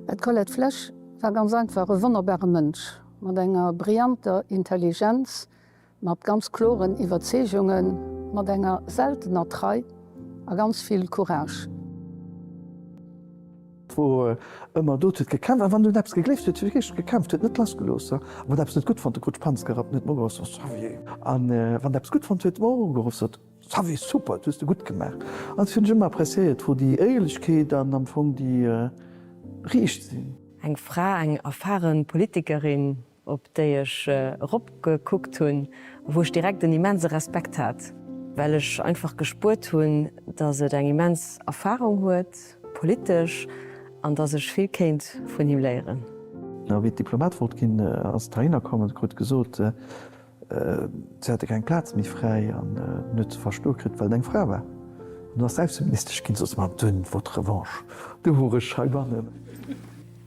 D'Colette Flesch war ganz einfach e wonnerbare Mënsch, mat enger brillanter Intelligenz, mat ganz kloren Iwwerzeegungen, mat enger seltener Trei a ganz vill Courage. Wor ëmmer do, huet gekämpft, an wann en un eppes gegleeft huet, huet wierklech gekämpft, huet net lass gelooss. A wann eppes net gutt fonnt, da krut d'Panz gerappt, huet mer ugeruff, sot, Xavier! An wann eppes gutt fonnt huet, mer och ugeruff, sot, Xavier, super, dat hues de gutt gemaach. An dat hunn ech ëmmer appréciéiert, wou déi Éierlechkeet an am Fong déi riicht sinn. Eng Fra, eng erfare Politikerin, op déi ech eropgekuckt hunn a wou ech direkt en immense Respekt hat, well ech einfach gespuert hunn, datt et eng immens Erfarung huet, politesch, an datt ech vill kéint vun him léieren. A wéi d'Diplomat wollt ginn, ass et heihinner komm an krut gesot, si hätte keng Plaz méi fräi an huet ze verstoe kritt, well et eng Fra war. An du ass Ausseministesch ginn, sot se, ma dunn wor d'Revanche, du wor ech heibannen.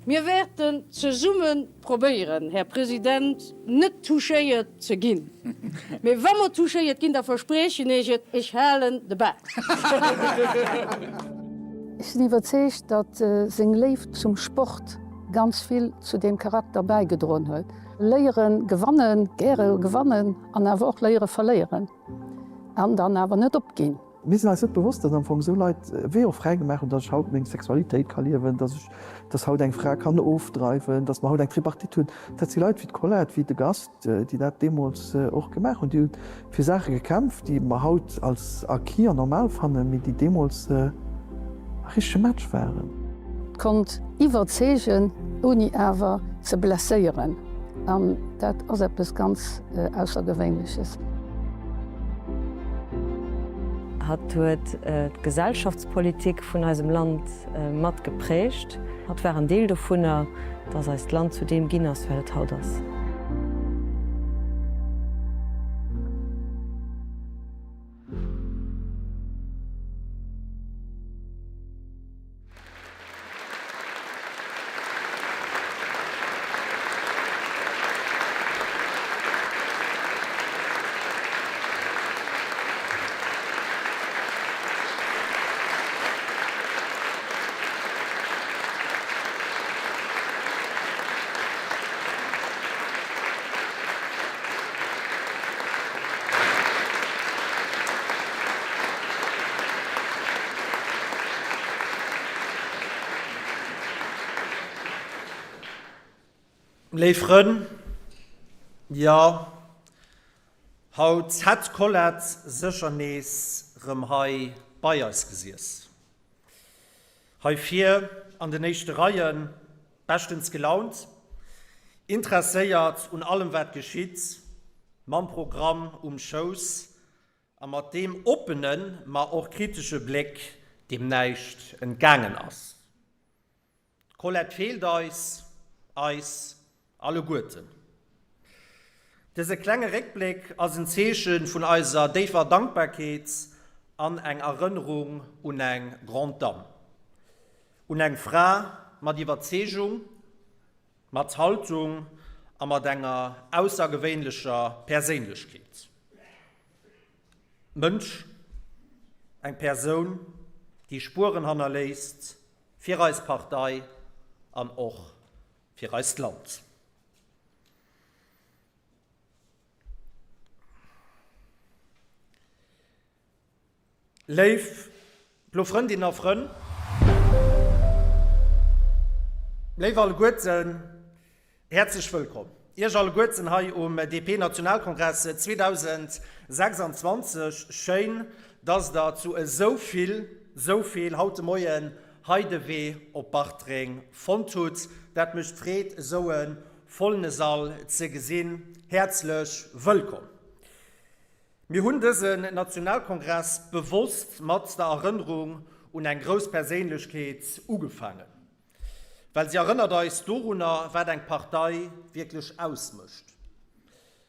Mir wäerten zesumme probéieren, Här President, net touchéiert ze ginn. Mee wa mer touchéiert ginn, da verspriechen ech et, ech halen de Bak. Ech sinn iwwerzeegt, datt seng Léift zum Sport ganz vill zu deem Charakter bäigedroen huet. Léiere gewannen, gäre gewannen an awer och léiere verléieren an dann awer net opginn. Mir sinn eis net bewosst, datt am Fong esou Leit Wee och fräi gemaach hunn, datt ech haut meng Sexualitéit ka liewen, datt ech, datt haut eng Fra kann ofdreiwen, datt mer haut eng Tripartite hunn. Dat si Leit wéi d'Colette, wéi de Gast, déi dat deemools och gemaach hunn. Déi hu fir Saache gekämpft, déi mer haut als acquis an normal fannen, mee déi deemools e richtege Match waren. Konnt iwwerzeegen, ouni awer ze blesséieren. An dat ass eppes ganz Aussergewéinleches. Hatt huet d'Gesellschaftspolitik vun eisem Land mat geprägt. Hatt war en Deel dovunner, dass eist Land zu deem ginn ass, wat et haut ass. Léif Frënn, jo, haut hätt d'Colette sécher nees rëm hei bei eis gesiess. Hei vir an den éischte Reien, beschtens gelaunt, interesséiert un allem wat geschitt, mam Programm um Schouss a mat deem oppenen, ma och kritesche Bléck, deem näischt entgaangen ass. D'Colette feelt eis, eis alleguerten. Dëse klenge Réckbléck ass en Zeeche vun eiser déifer Dankbarkeet an eng Erënnerung un eng Grande Dame, un eng Fra mat Iwwerzeegung, mat Haltung a mat enger aussergewéinlecher Perséinlechkeet. Mënsch, eng Persoun, déi Spueren hannerléisst fir eis Partei an och fir eist Land. Léif blo Frëndinnen a Frënn, léif alleguerten, häerzlech wëllkomm Iech alleguerten hei um DP-Nationalkongress 2026. Schéin, dass Der zu esou vill, esou vill haut de Moien hei de Wee op Bartreng fonnt hutt. Dat mécht Freed, esou e vollene Sall ze gesinn. Häerzlech wëllkomm! Mir hunn dësen Nationalkongress bewosst mat der Erënnerung un eng grouss Perséinlechkeet ugefaangen, well si erënnert eis dorunner, wat eng Partei wierklech ausmécht.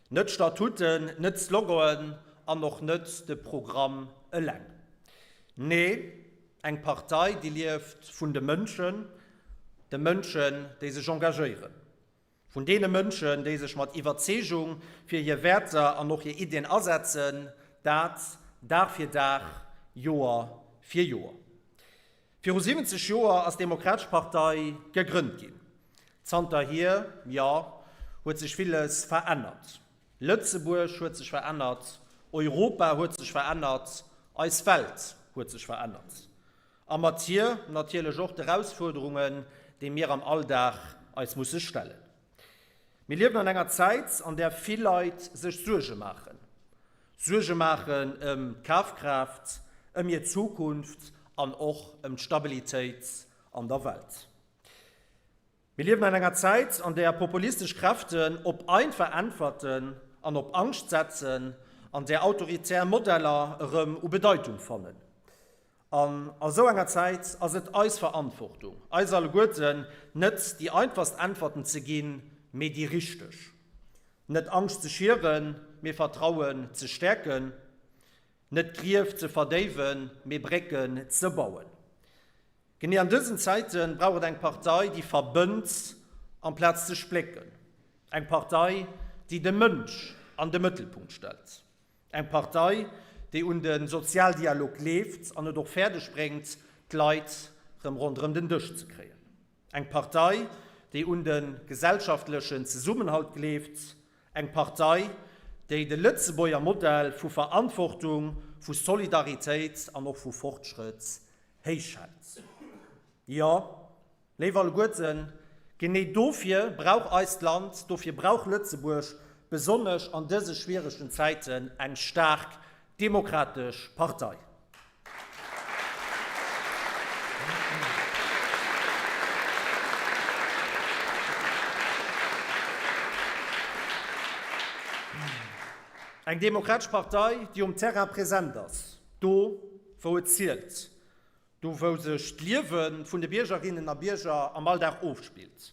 Net d'Statuten, net d'Sloganen an och net de Programm eleng. Nee, eng Partei, déi lieft vun de Mënschen, de Mënschen, déi sech engagéieren. Vun deene Mënschen, déi sech mat Iwwerzeegung fir hir Wäerter an och hir Iddien asetzen, dat Dag fir Dag, Joer fir Joer. Viru 70 Joer ass d'Demokratesch Partei gegrënnt ginn. Zanterhier, jo, huet sech villes verännert. Lëtzebuerg huet sech verännert, Europa huet sech verännert, eis Welt huet sech verännert. A mat hir natierlech och d'Erausfuerderungen, déi mir am Alldag eis musse stellen. Mir liewen an enger Zäit, an där vill Leit sech Suerge maachen. Suerge maachen ëm d'Kafkraaft, ëm hir Zukunft an och ëm d'Stabilitéit an der Welt. Mir liewen an enger Zäit, an där populistesch Kräften op einfach Äntwerten an op Angscht setzen, an där autoritär Modeller erëm u Bedeitung fannen. An a sou enger Zäit ass et eis Verantwortung, eis alleguerten, net déi einfachst Äntwerten ze ginn, mee déi richteg. Net Angscht ze schieren, mee Vertrauen ze stäerken. Net Grief ze verdéiwen, mee Brécken ze bauen. Genee an dësen Zäite brauch et eng Partei, déi verbënnt, amplaz ze splécken. Eng Partei, déi de Mënsch an de Mëttelpunkt stellt. Eng Partei, déi un de Sozialdialog gleeft an et och fäerdeg bréngt, d'Leit rëm ronderëm den Dësch ze kréien. Eng Partei, déi un de gesellschaftlechen Zesummenhalt gleeft. Eng Partei, déi de Lëtzebuerger Modell vu Verantwortung, vu Solidaritéit an och vu Fortschrëtt héich hält. Jo, Léif alleguerten, genee dofir brauch eist Land, dofir brauch Lëtzebuerg besonnesch an dëse schwieregen Zäiten eng staark demokratesch Partei. Eng demokratesch Partei, déi um Terrain present ass, do wou et zielt, Do wou sech d'Liewe vun de Biergerinnen a Bierger am Alldag ofspillt.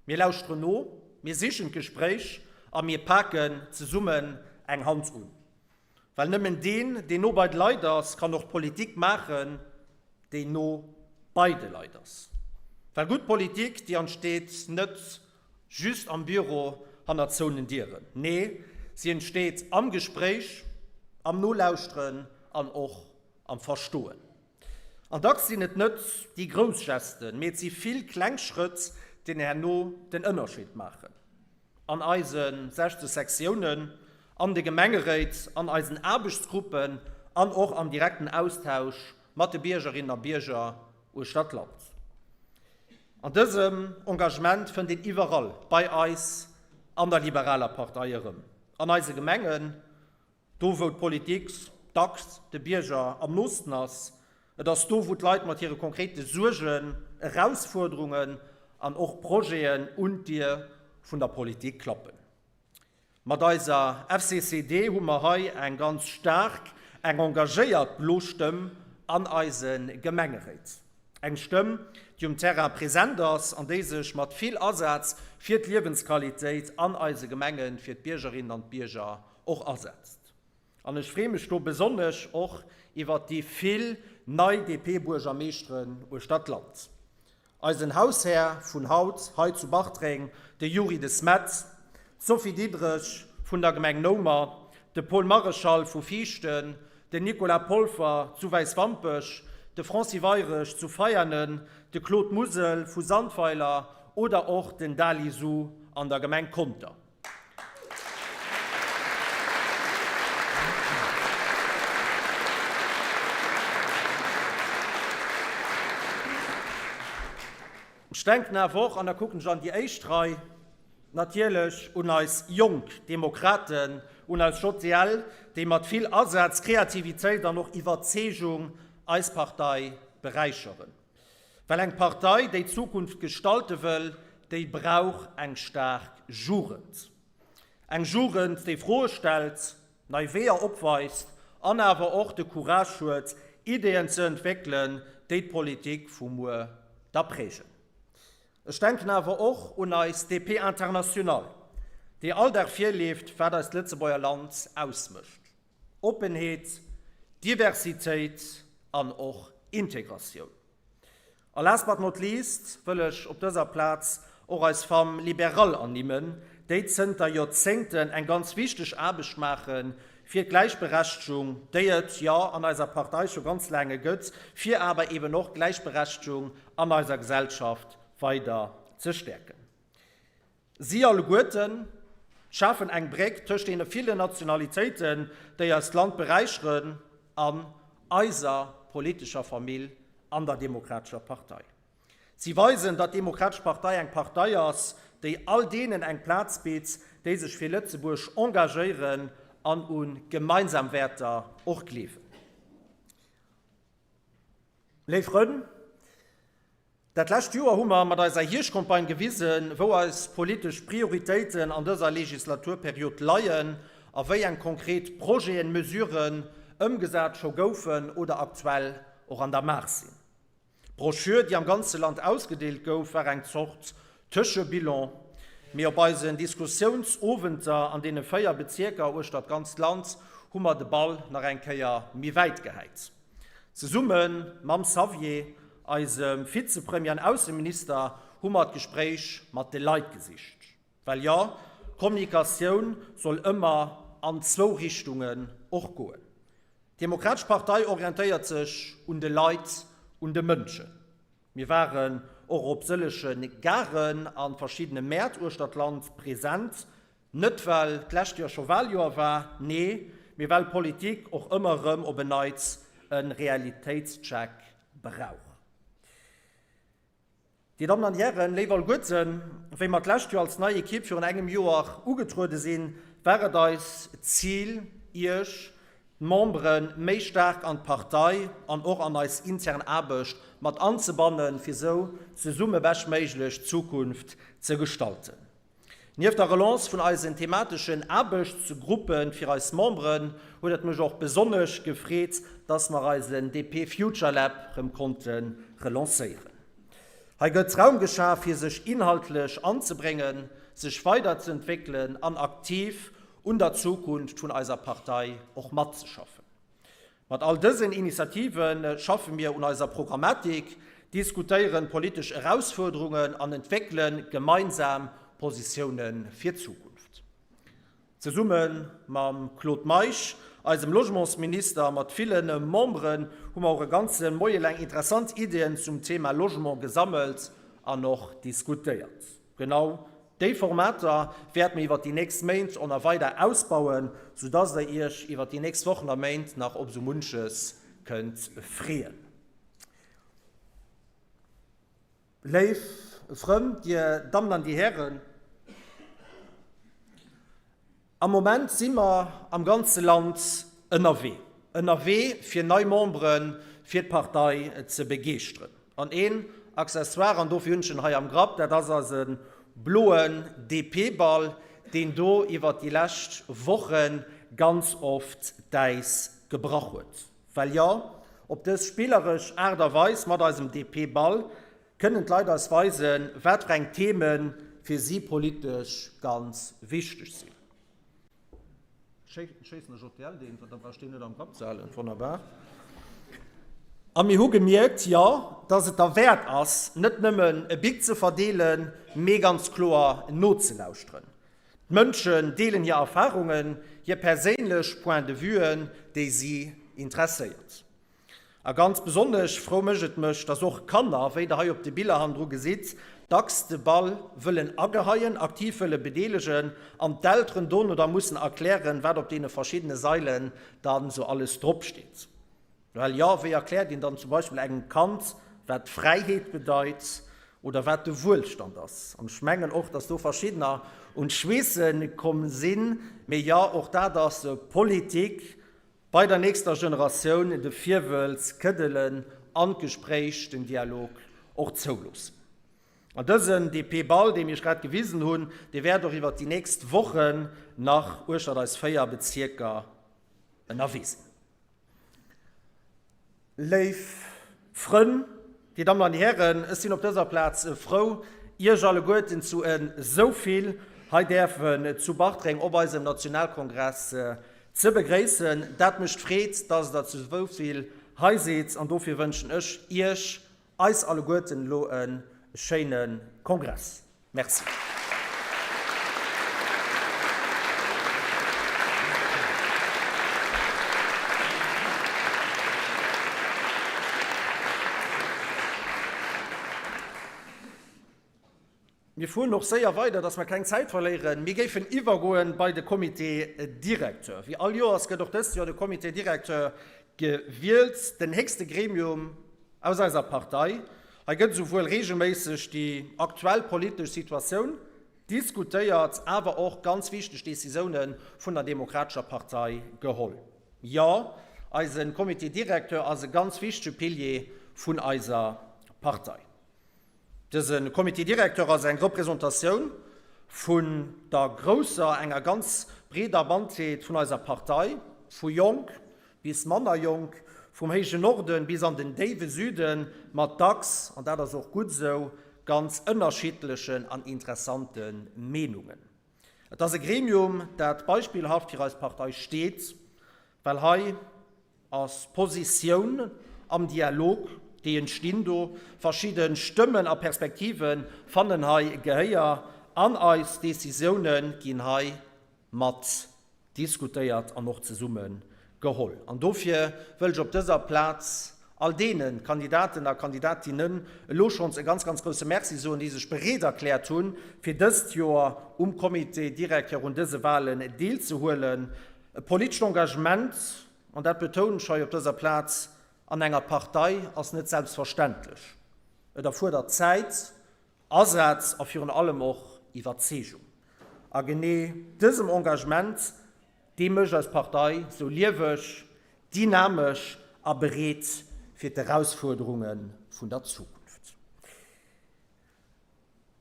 Mir lauschteren no, mir sichen d'Gespréich a mir paken zesummen eng Hand un. Well nëmmen deen, deen no bei de Leit ass, kann och d'Politik maachen, déi no bei de Leit ass. Well gutt Politik, déi entsteet net just am Büro hannert zouenen Dieren. Nee, si entsteet am Gespréich, am Nolauschteren an och am Verstoen. An dacks sinn et net déi grouss Gesten, mee et si vill kleng Schrëtt, déi herno den Ënnerscheed maachen. An eise 60 Sektiounen, an de Gemengeréit, an eisen Aarbechtsgruppen an och am direkten Austausch mat de Biergerinnen a Bierger uechter d'Land. An dësem Engagement fënnt een iwwerall bei eis an der Liberaler Partei erëm, an eise Gemengen, Do wou d'Politik dacks de Bierger am noosten ass, et ass do wou d'Leit mat hire konkrete Suergen, Erausfuerderungen an och Projeten un d'Dier vun der Politik klappen. Mat eiser FCCD hu mer hei eng ganz staark, eng engagéiert blo Stëmm an eise Gemengeréit. Eng Stëmm, déi um Terrain present ass an déi sech mat vill Asaz fir d'Liewensqualitéit an eise Gemengen, fir d'Biergerinnen an d'Bierger och asetzt. An ech freeë mech do besonnesch och iwwert déi vill nei DP-Buergermeeschteren uechter d'Land. Eisen Haushär vun haut hei zu Bartreng, de Youri De Smet, d'Sophie Diderich vun der Gemeng Noumer, de Paul Mareschal vu Viichten, den Nicolas Polfer zu Wäiswampech, de Francis Weyrich zu Veianen, de Claude Musel vu Sandweiler oder och den Dali Su an der Gemeng Conter. Ech denken awer och, an da kucken ech an déi éischt Rei, natierlech un eis jonk Demokraten, un eis JDL, déi mat vill Asaz, Kreativitéit an och Iwwerzeegung eis Partei beräicheren. Well eng Partei, déi d'Zukunft gestalte wëll, déi brauch eng staark Jugend. Eng Jugend, déi Froe stellt, nei Weeër opweist an awer och de Courage huet, Ideeën ze entwéckelen, déi d'Politik vu muer da prägen. Ech denken awer och un eis DP International, déi all Dag virleeft, wat eist Lëtzebuerger Land ausmécht. Oppenheet, Diversitéit an och Integratioun. A last but not least wëll ech op dëser Plaz och eis Femmes libérales ernimmen, déi zënter Joerzéngten eng ganz wichteg Aarbecht maache. fir d'Gläichberechtegung, déi et, jo, an eiser Partei scho ganz laange gëtt, fir awer eben och d'Gläichberechtegung an eiser Gesellschaft weider ze stäerken. Si alleguerten schafen eng Bréck tëscht deene villen Nationalitéiten, déi eist Land beräicheren, an eiser politescher Famill an der Demokratescher Partei. Si weisen, datt d'Demokratesch Partei eng Partei ass, déi all deenen eng Plaz bitt, déi sech fir Lëtzebuerg engagéieren an u gemeinsam Wäerter och gleewen. Léif Frënn, dat lescht Joer hu mer mat eiser Hierschtcampagne gewisen, wou eis politesch Prioritéiten an dëser Legislaturperiod leien a wéi eng konkret Projeten, Mesuren ëmgesat scho goufen oder aktuell och an der Maach sinn. D'Broschür, déi am ganze Land ausgedeelt gouf, war eng Zort Tëschebilan. Mee op eisen Diskussiounsowenter an deene 4 Bezierker uechter d'ganzt Land hu mer de Ball nach eng Kéier méi wäit gehäit. Zesumme mam Xavier, eisem Vizepremier an Ausseminister, hu mer d'Gespréich mat de Leit gesicht. Well jo, Kommunikatioun soll ëmmer an zwou Richtungen och goen. D'Demokratesch Partei orientéiert sech un de Leit, un de Mënschen. Mir waren och op sëllege Garen a verschiddene Mäert uechter d'Land present, net well d'lescht Joer scho Waljoer war, nee, mee well Politik och ëmmer erëm op en Neits e Realitéitscheck brauch. Dir Dammen an Hären, léif alleguerten, wéi mer d'lescht Joer als nei Ekipp virun engem Joer ugetruede sinn, war et eis d'Zil, Iech, d'Memberen, méi staark an d'Partei an och an eis intern Aarbecht mat anzebannen, fir sou zesumme beschtméiglech d'Zukunft ze gestalten. Nieft der Relance vun eisen themateschen Aarbechtsgruppe fir eis Memberen huet et mech och besonnesch gefreet, dass mer eisen DP Future Lab rëm konnte relancéieren. Hei gëtt Raum geschaf fir sech inhaltlech anzebréngen, sech weiderzeentwéckelen an aktiv un der Zukunft vun eiser Partei och matzeschaffen. Mat all dësen Initiative schaffe mir un eiser Programmatik, diskutéieren politesch Erausfuerderungen an entwéckele gemeinsam Positioune fir d'Zukunft. Zesumme mam Claude Meisch, eisem Logementsminister, a mat ville Memberen hu mer och e ganze Moie laang interessant Iddien zum Thema Logement gesammelt an och diskutéiert. Genau déi Formater wäerte mir iwwer déi nächst Méint och nach weider ausbauen, soudass der Iech iwwer déi nächst Wochen a Méint nach op esou munches kënnt freeën. Léif Frënn, Dir Dammen an Dir Hären, Am Moment si mer am ganze Land ënnerwee. Ënnerwee fir nei Membere fir d'Partei ze begeeschteren. An een Accessoire, an dofir hunn ech en hei am Grapp, dat ass eise bloen DP-Ball, deen do iwwert déi lescht Woche ganz oft d'Äis gebrach huet. Well jo, op dës spilleresch Aart a Weis mat eisem DP-Ball Kënnen d'Leit eis weisen, wat fir eng Theme fir si politesch ganz wichteg sinn? Schéissen ech JTL deen, da brauch ech deen net am Grapp ze halen. Wonnerbar. A mir hu gemierkt, jo, dass et derwäert ass, net nëmmen e Bic ze verdeelen, mee ganz kloer nozelauschteren. D'Mënschen deelen hir Erfarungen, hir perséinlech Point-de-vuen, déi si interesséiert. A ganz besonnesch frou mécht et mech, dass och Kanner, wéi der hei op de Biller hannendru gesitt, dacks de Ball wëllen ageheien, aktiv wëlle bedeelegen an d'Elteren dono da mussen erklären, wat op deene verschiddene Sailen dann sou alles dropsteet. Well jo, wéi erkläert een dann zum Beispill engem Kand, wat Fräiheet bedeit oder wat de Wuelstand ass? An ech mengen och, dass do verschiddener un d'Schweesse komm sinn. Mee jo, och dat ass Politik. Bei der nächster Generatioun de Virwëlz këddelen an d'Gespréich, den Dialog och zouloossen. An dësen DP-Ball, dee mir iech grad gewisen hunn, dee wäert och iwwert déi nächst Wochen nach uechtert eis 4 Bezierker ënnerwee sinn. Léif Frënn, Dir Dammen an Dir Hären, ech sinn op dëser Plaz frou, Iech alleguerten zu esou vill hei däerfen zu Bartreng op eisem Nationalkongress ze begréissen. Dat mécht Freed, dass Der zu esou vill hei sidd an dofir wënschen ech Iech, eis alleguerten elo e schéine Kongress. Merci. Mir fueren och séier weider, dass mer keng Zäit verléieren. Mir géifen iwwergoen bei de Comité directeur. Wéi all Joers gëtt och dëst Joer de Comité directeur gewielt, den héchste Gremium aus eiser Partei. Hei gëtt esouwuel reegelméisseg déi aktuell politesch Situatioun diskutéiert, awer och ganz wichteg Decisioune vun der Demokratescher Partei geholl. Jo, eise Comité directeur ass e ganz wichtege Pilier vun eiser Partei. Dëse Comité directeur ass eng Représentatioun vun der grousser, enger ganz breeder Bandheet vun eiser Partei, vu jonk bis manner jonk, vum héijen Norden bis an den déiwe Süden, mat dacks, an dat ass och gutt esou, ganz ënnerschiddlechen an interessante Meenungen. Et ass e Gremium, dat beispillhaft fir eis Partei steet, well hei ass Positioun am Dialog, déi entstinn do. Verschidde Stëmmen a Perspektive fannen hei Gehéier an eis Decisioune ginn hei mat diskutéiert an och zesumme geholl. An dofir wëll ech op dëser Plaz all deene Kandidaten a Kandidatinnen elo schonns e ganz, ganz grousse Merci soen, déi sech bereet erkläert hunn, fir dëst Joer um Comité directeur un dëse Wahlen deelzehuelen. E politescht Engagement, an dat betounen ech hei op dëser Plaz, an enger Partei ass net selbstverständlech. Et erfuerdert Zäit, Asaz a virun allem och Iwwerzeegung. A genee dësem Engagement, dee mécht eis Partei sou lieweg, dynamesch a bereet fir d'Erausfuerderunge vun der Zukunft.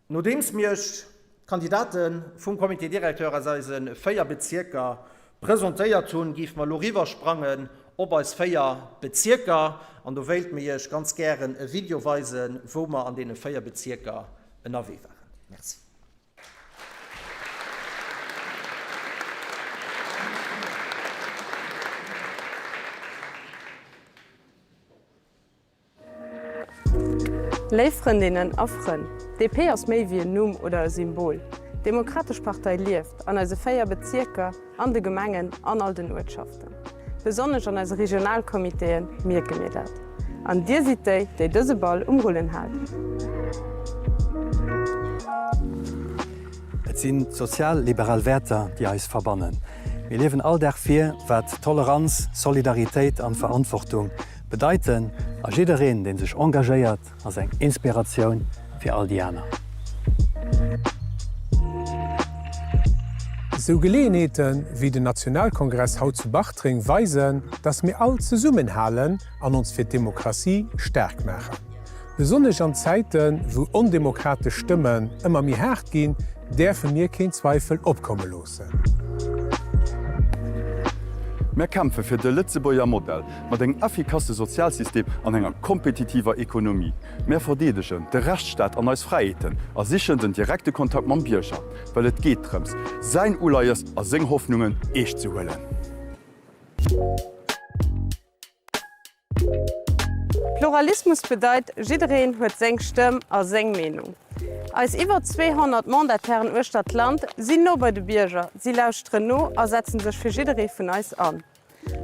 Nodeems mir Iech d'Kandidate vum Comité directeur aus eise 4 Bezierker presentéiert hunn, géife mer elo riwwersprangen op eis 4 Bezierker an do wéilte mir Iech ganz gären e Video weisen, wou mer an deene 4 Bezierker ënnerwee waren. Merci. Léif Frëndinnen a Frënn, DP ass méi wéi en Numm oder e Symbol. D'Demokratesch Partei lieft an eise 4 Bezierker, an de Gemengen an all den Uertschaften. Besonnesch an eise Regionalcomitéë mierke mir dat. An dir sidd déi, déi dëse Ball um Rullen halen. Et sinn d'sozial-liberal Wäerter, déi eis verbannen. Mir liewen all Dag vir, wat Toleranz, Solidaritéit an Verantwortung Bedeiten, a jiddereen deen sech engagéiert ass eng Inspiratioun fir all déi aner. Esou Geleeënheete wéi den Nationalkongress haut zu Bartreng weisen, dass mir all zesummenhalen an ons fir d'Demokratie staark maachen. Besonnesch an Zäiten, wou ondemokratesch Stëmmen ëmmer méi haart ginn, däerfe mir keen Zweifel opkomme loossen. Mär kämpfe fir de Lëtzebuerger Modell mat engem effikasse Sozialsystem an enger kompetitiver Ekonomie. Mär verdeedegen de Rechtsstaat an eis Fräiheeten a sichen den direkte Kontakt mam Bierger, well et geet drëms, säin Uleies a seng Hoffnungen eescht ze huelen. Pluralismus bedeit, jiddereen huet seng Stëmm a seng Meenung. Eis iwwer 200 Mandatairen uechter d'Land sinn no bei de Bierger, si lauschteren no a setzen sech fir jidderee vun eis an.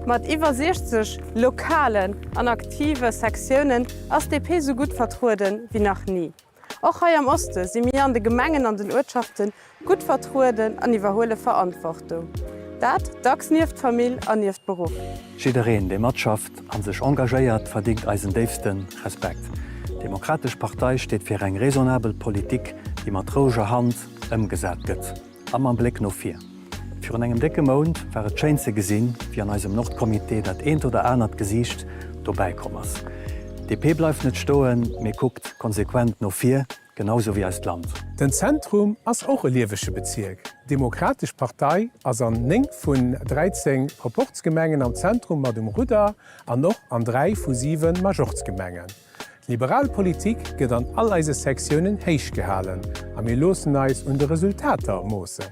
Mat iwwer 60 lokalen an aktive Sektiounen ass DP sou gutt vertrueden wéi nach ni. Och hei am Oste si mir an de Gemengen an den Uertschafte gutt vertrueden an iwwerhuele Verantwortung. Dat dacks nieft Famill an nieft Beruff. Jiddereen, dee matschafft a sech engagéiert, verdingt eisen déifste Respekt. D'Demokratesch Partei steet fir eng raisonnabel Politik, déi mat roueger Hand ëmgesat gëtt. A mam Bléck no vir. Virun engem décke Mount war et schéin ze gesinn, wéi an eisem Nordcomité dat eent oder anert Gesiicht dobäi komm ass. DP bleift net stoen, mee kuckt konsequent no vir, genau sou wéi eist Land. Den Zentrum ass och e liewege Bezierk. D'Demokratesch Partei ass an 9 vun 13 Proporzgemengen am Zentrum mat um Rudder an och an 3 vu 7 Majorzgemengen. D'liberal Politik gëtt an all eise Sektiounen héich gehalen a mir loossen eis un de Resultater moossen.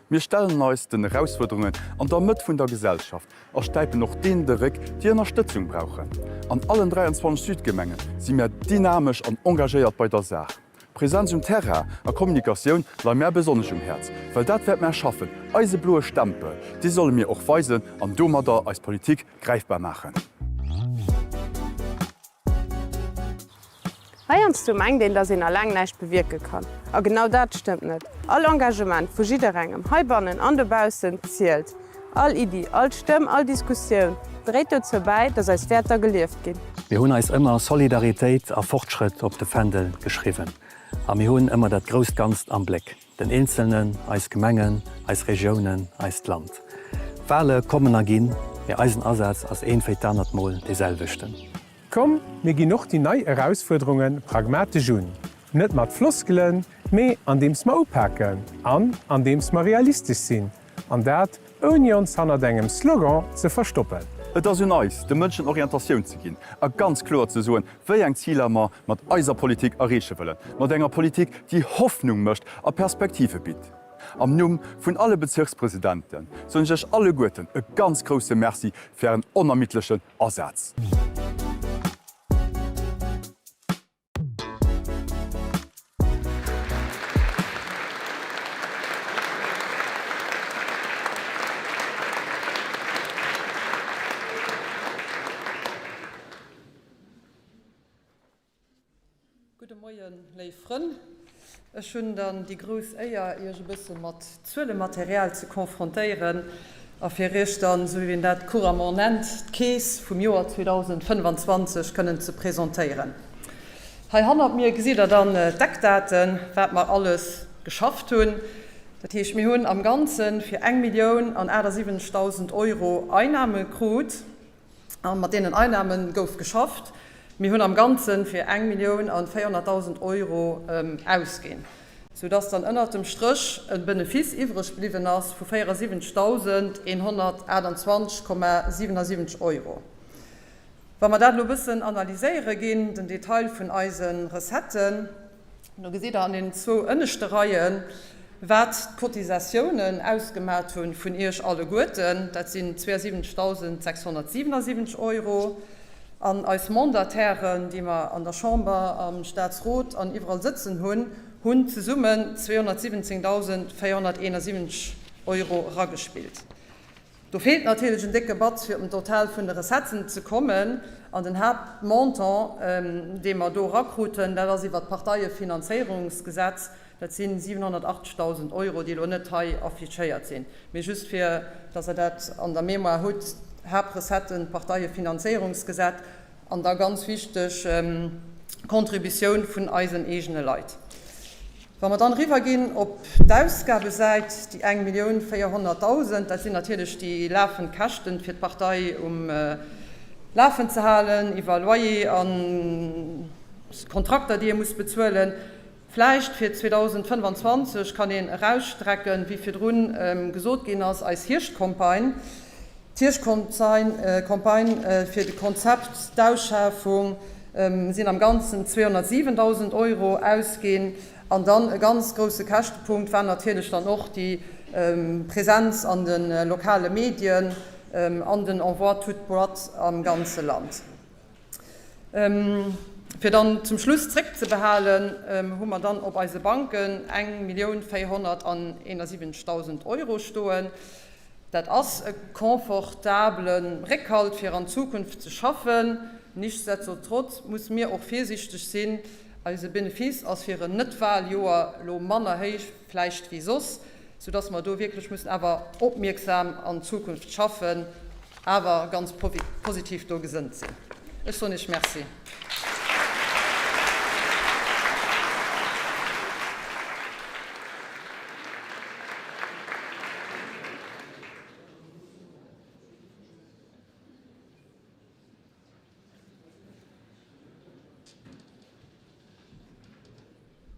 Mir stellen eis den Erausfuerderungen an der Mëtt vun der Gesellschaft a stäipen och deenen de Réck, déi Ënnerstëtzung brauchen. An allen 23 Südgemenge si mär dynamesch an engagéiert bei der Saach. Präsenz um Terrain a Kommunikatioun leie mär besonnesch um Häerz, well dat wäert mär schaffen, eise bloe Stempel, dee solle mir och weisen an domadder eis Politik gräifbar maachen. Heiansdo mengt een, dass een alleng näischt bewierke kann. A genau dat stëmmt net. All Engagement vu jidderengem, heibannen an dobaussen, zielt. All Iddi, all Stëmm, all Diskussioun dréit dozou bäi, dass eis Wäerter gelieft ginn. Mir hunn eis ëmmer Solidaritéit a Fortschrëtt op de Fändel geschriwwen. A mir hunn ëmmer dat grousst Ganzt am Bléck, den Eenzelnen, eis Gemengen, eis Regiounen, eist Land. Wale kommen a ginn, mee eisen Asaz ass eent wéi d'anert Mol dee selwechten. Komm, mir ginn och déi nei Erausfuerderunge pragmatesch un, net mat Floskelen, mee andeems mer upaken an andeems mer realistesch sinn, an dat ouni ons hannert engem Slogan ze verstoppen. Et ass un eis, de Mënschen Orientatioun ze ginn a ganz kloer ze soen, wéi eng Ziler mer mat eiser Politik erreeche wëllen, mat enger Politik, déi Hoffnung mécht a Perspektive bitt. Am Numm vun alle Bezirkspresidente soen ech Iech alleguerten e ganz grousse Merci fir Ären onermiddlechen Asaz. Gudde Moien, léif Frënn. Ech hunn dann déi grouss Éier, Iech e bësse mat Zuelematerial ze confrontéieren a fir Iech dann, esou wéi een dat couramment nennt, d'Keess vum Joer 2025 kënnen ze presentéieren. Hei hannert mir gesitt Der dann d'Eckdaten, wat mer alles geschafft hunn. Dat heescht, mir hunn am Ganze fir eng Millioun an 78.000 Euro Einnahme krut. A mat deenen Einnahme gouf geschafft. Mir hunn am Ganze fir eng Millioun a 400.000 Euro ausginn, soudass dann ënnert dem Stréch e Benefice iwwreg bliwwen ass vu 74.128,77 Euro. Wa mer dat elo e bëssen analyséiere ginn, den Detail vun eise Recetten, Do gesitt Der an den zwou ënneschte Reien, wat d'Cotisatiounen ausgemat hu vun Iech alleguerten. Dat sinn 72.677 Euro. An eis Mandatairen, déi mer an der Chamber, am Statsrot an iwwerall sëtzen hunn, hunn zesummen 217.471 Euro eragespillt. Do feelt natierlech en décke Batz fir op den Total vun de Recetten ze kommen. An den Haaptmontant, dee mer do erakruten, dat ass iwwert d'Parteiefinanzéierungsgesetz, dat si 780.000 Euro, déi elo net hei affichéiert sinn, mee just fir datt Der dat an der Mémoire hutt, Haaptrecetten, d'Parteiefinanzéierungsgesetz an da ganz wichteg, d'Contributioun vun eisen eegene Leit. Wa mer dann eriwwer ginn op d'Ausgabesäit, déi 1.400.000, dat sinn natierlech déi lafend Käschten, fir d'Partei um Lafen ze halen, iwwer Loyer a Kontrakter, déi ee muss bezuelen. Vläicht fir 2025 kann een erausstrecken, wéi virdrun gesot ginn ass, eis Hierschtcampagne. D'Hierschtcampagne fir de Konzept, d'Ausschafung, sinn am Ganzen 207.000 Euro ausginn. An dann e ganz grousse Käschtepunkt war natierlech dann och déi Präsenz an de lokale Medien an den Envoi toute boîte am ganze Land. Fir dann zum Schluss zréckzebehalen, hu mer dann op eise Banken 1.471.000 Euro stoen. Dat ass e confortabele Réckhalt fir an d'Zukunft ze schaffen. Nichtsdestotrotz musse mir och virsichteg sinn. Eise Benefice ass fir en Net-Wahljoer elo manner héich vläicht wéi soss, soudass mer do wierklech mussen awer opmierksam an d'Zukunft schaffen, awer ganz positiv do gesënnt sinn. Ech soen Iech Merci.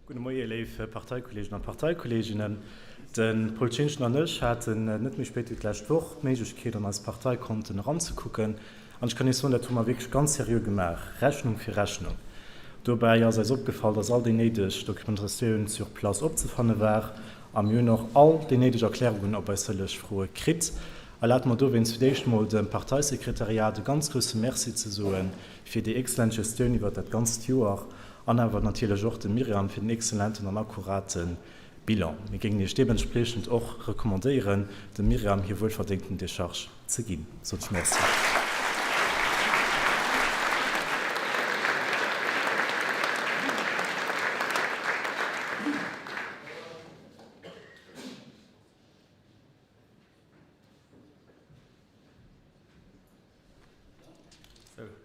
Gudde Moie léif Parteikolleegen a Parteikolleeginnen. De Paul Schintgen an ech haten net méi spéit wéi d'lescht Woch d'Méiglechkeet an eis Parteikonten eranzekucken. An ech kann Iech soen, dat hu mer wierklech ganz seriö gemaach, Rechnung fir Rechnung. Dobäi ass eis opgefall, dass all déi néideg Dokumentatioun sur place opzefanne war a mir hunn och all déi néideg Erklärungen op eis sëlleg Froe kritt. Erlaabt mer dowéinst fir d'éischt mol dem Parteisekretariat e ganz grousse Merci ze soe fir déi excellent Gestioun iwwert dat ganzt Joer an awer natierlech och dem Myriam fir den excellenten an akkurate Bilan. Mir géingen Iech deementspriechend och recommandéieren, dem Myriam hir wuelverdéngten Decharge ze ginn. Sot ech Merci.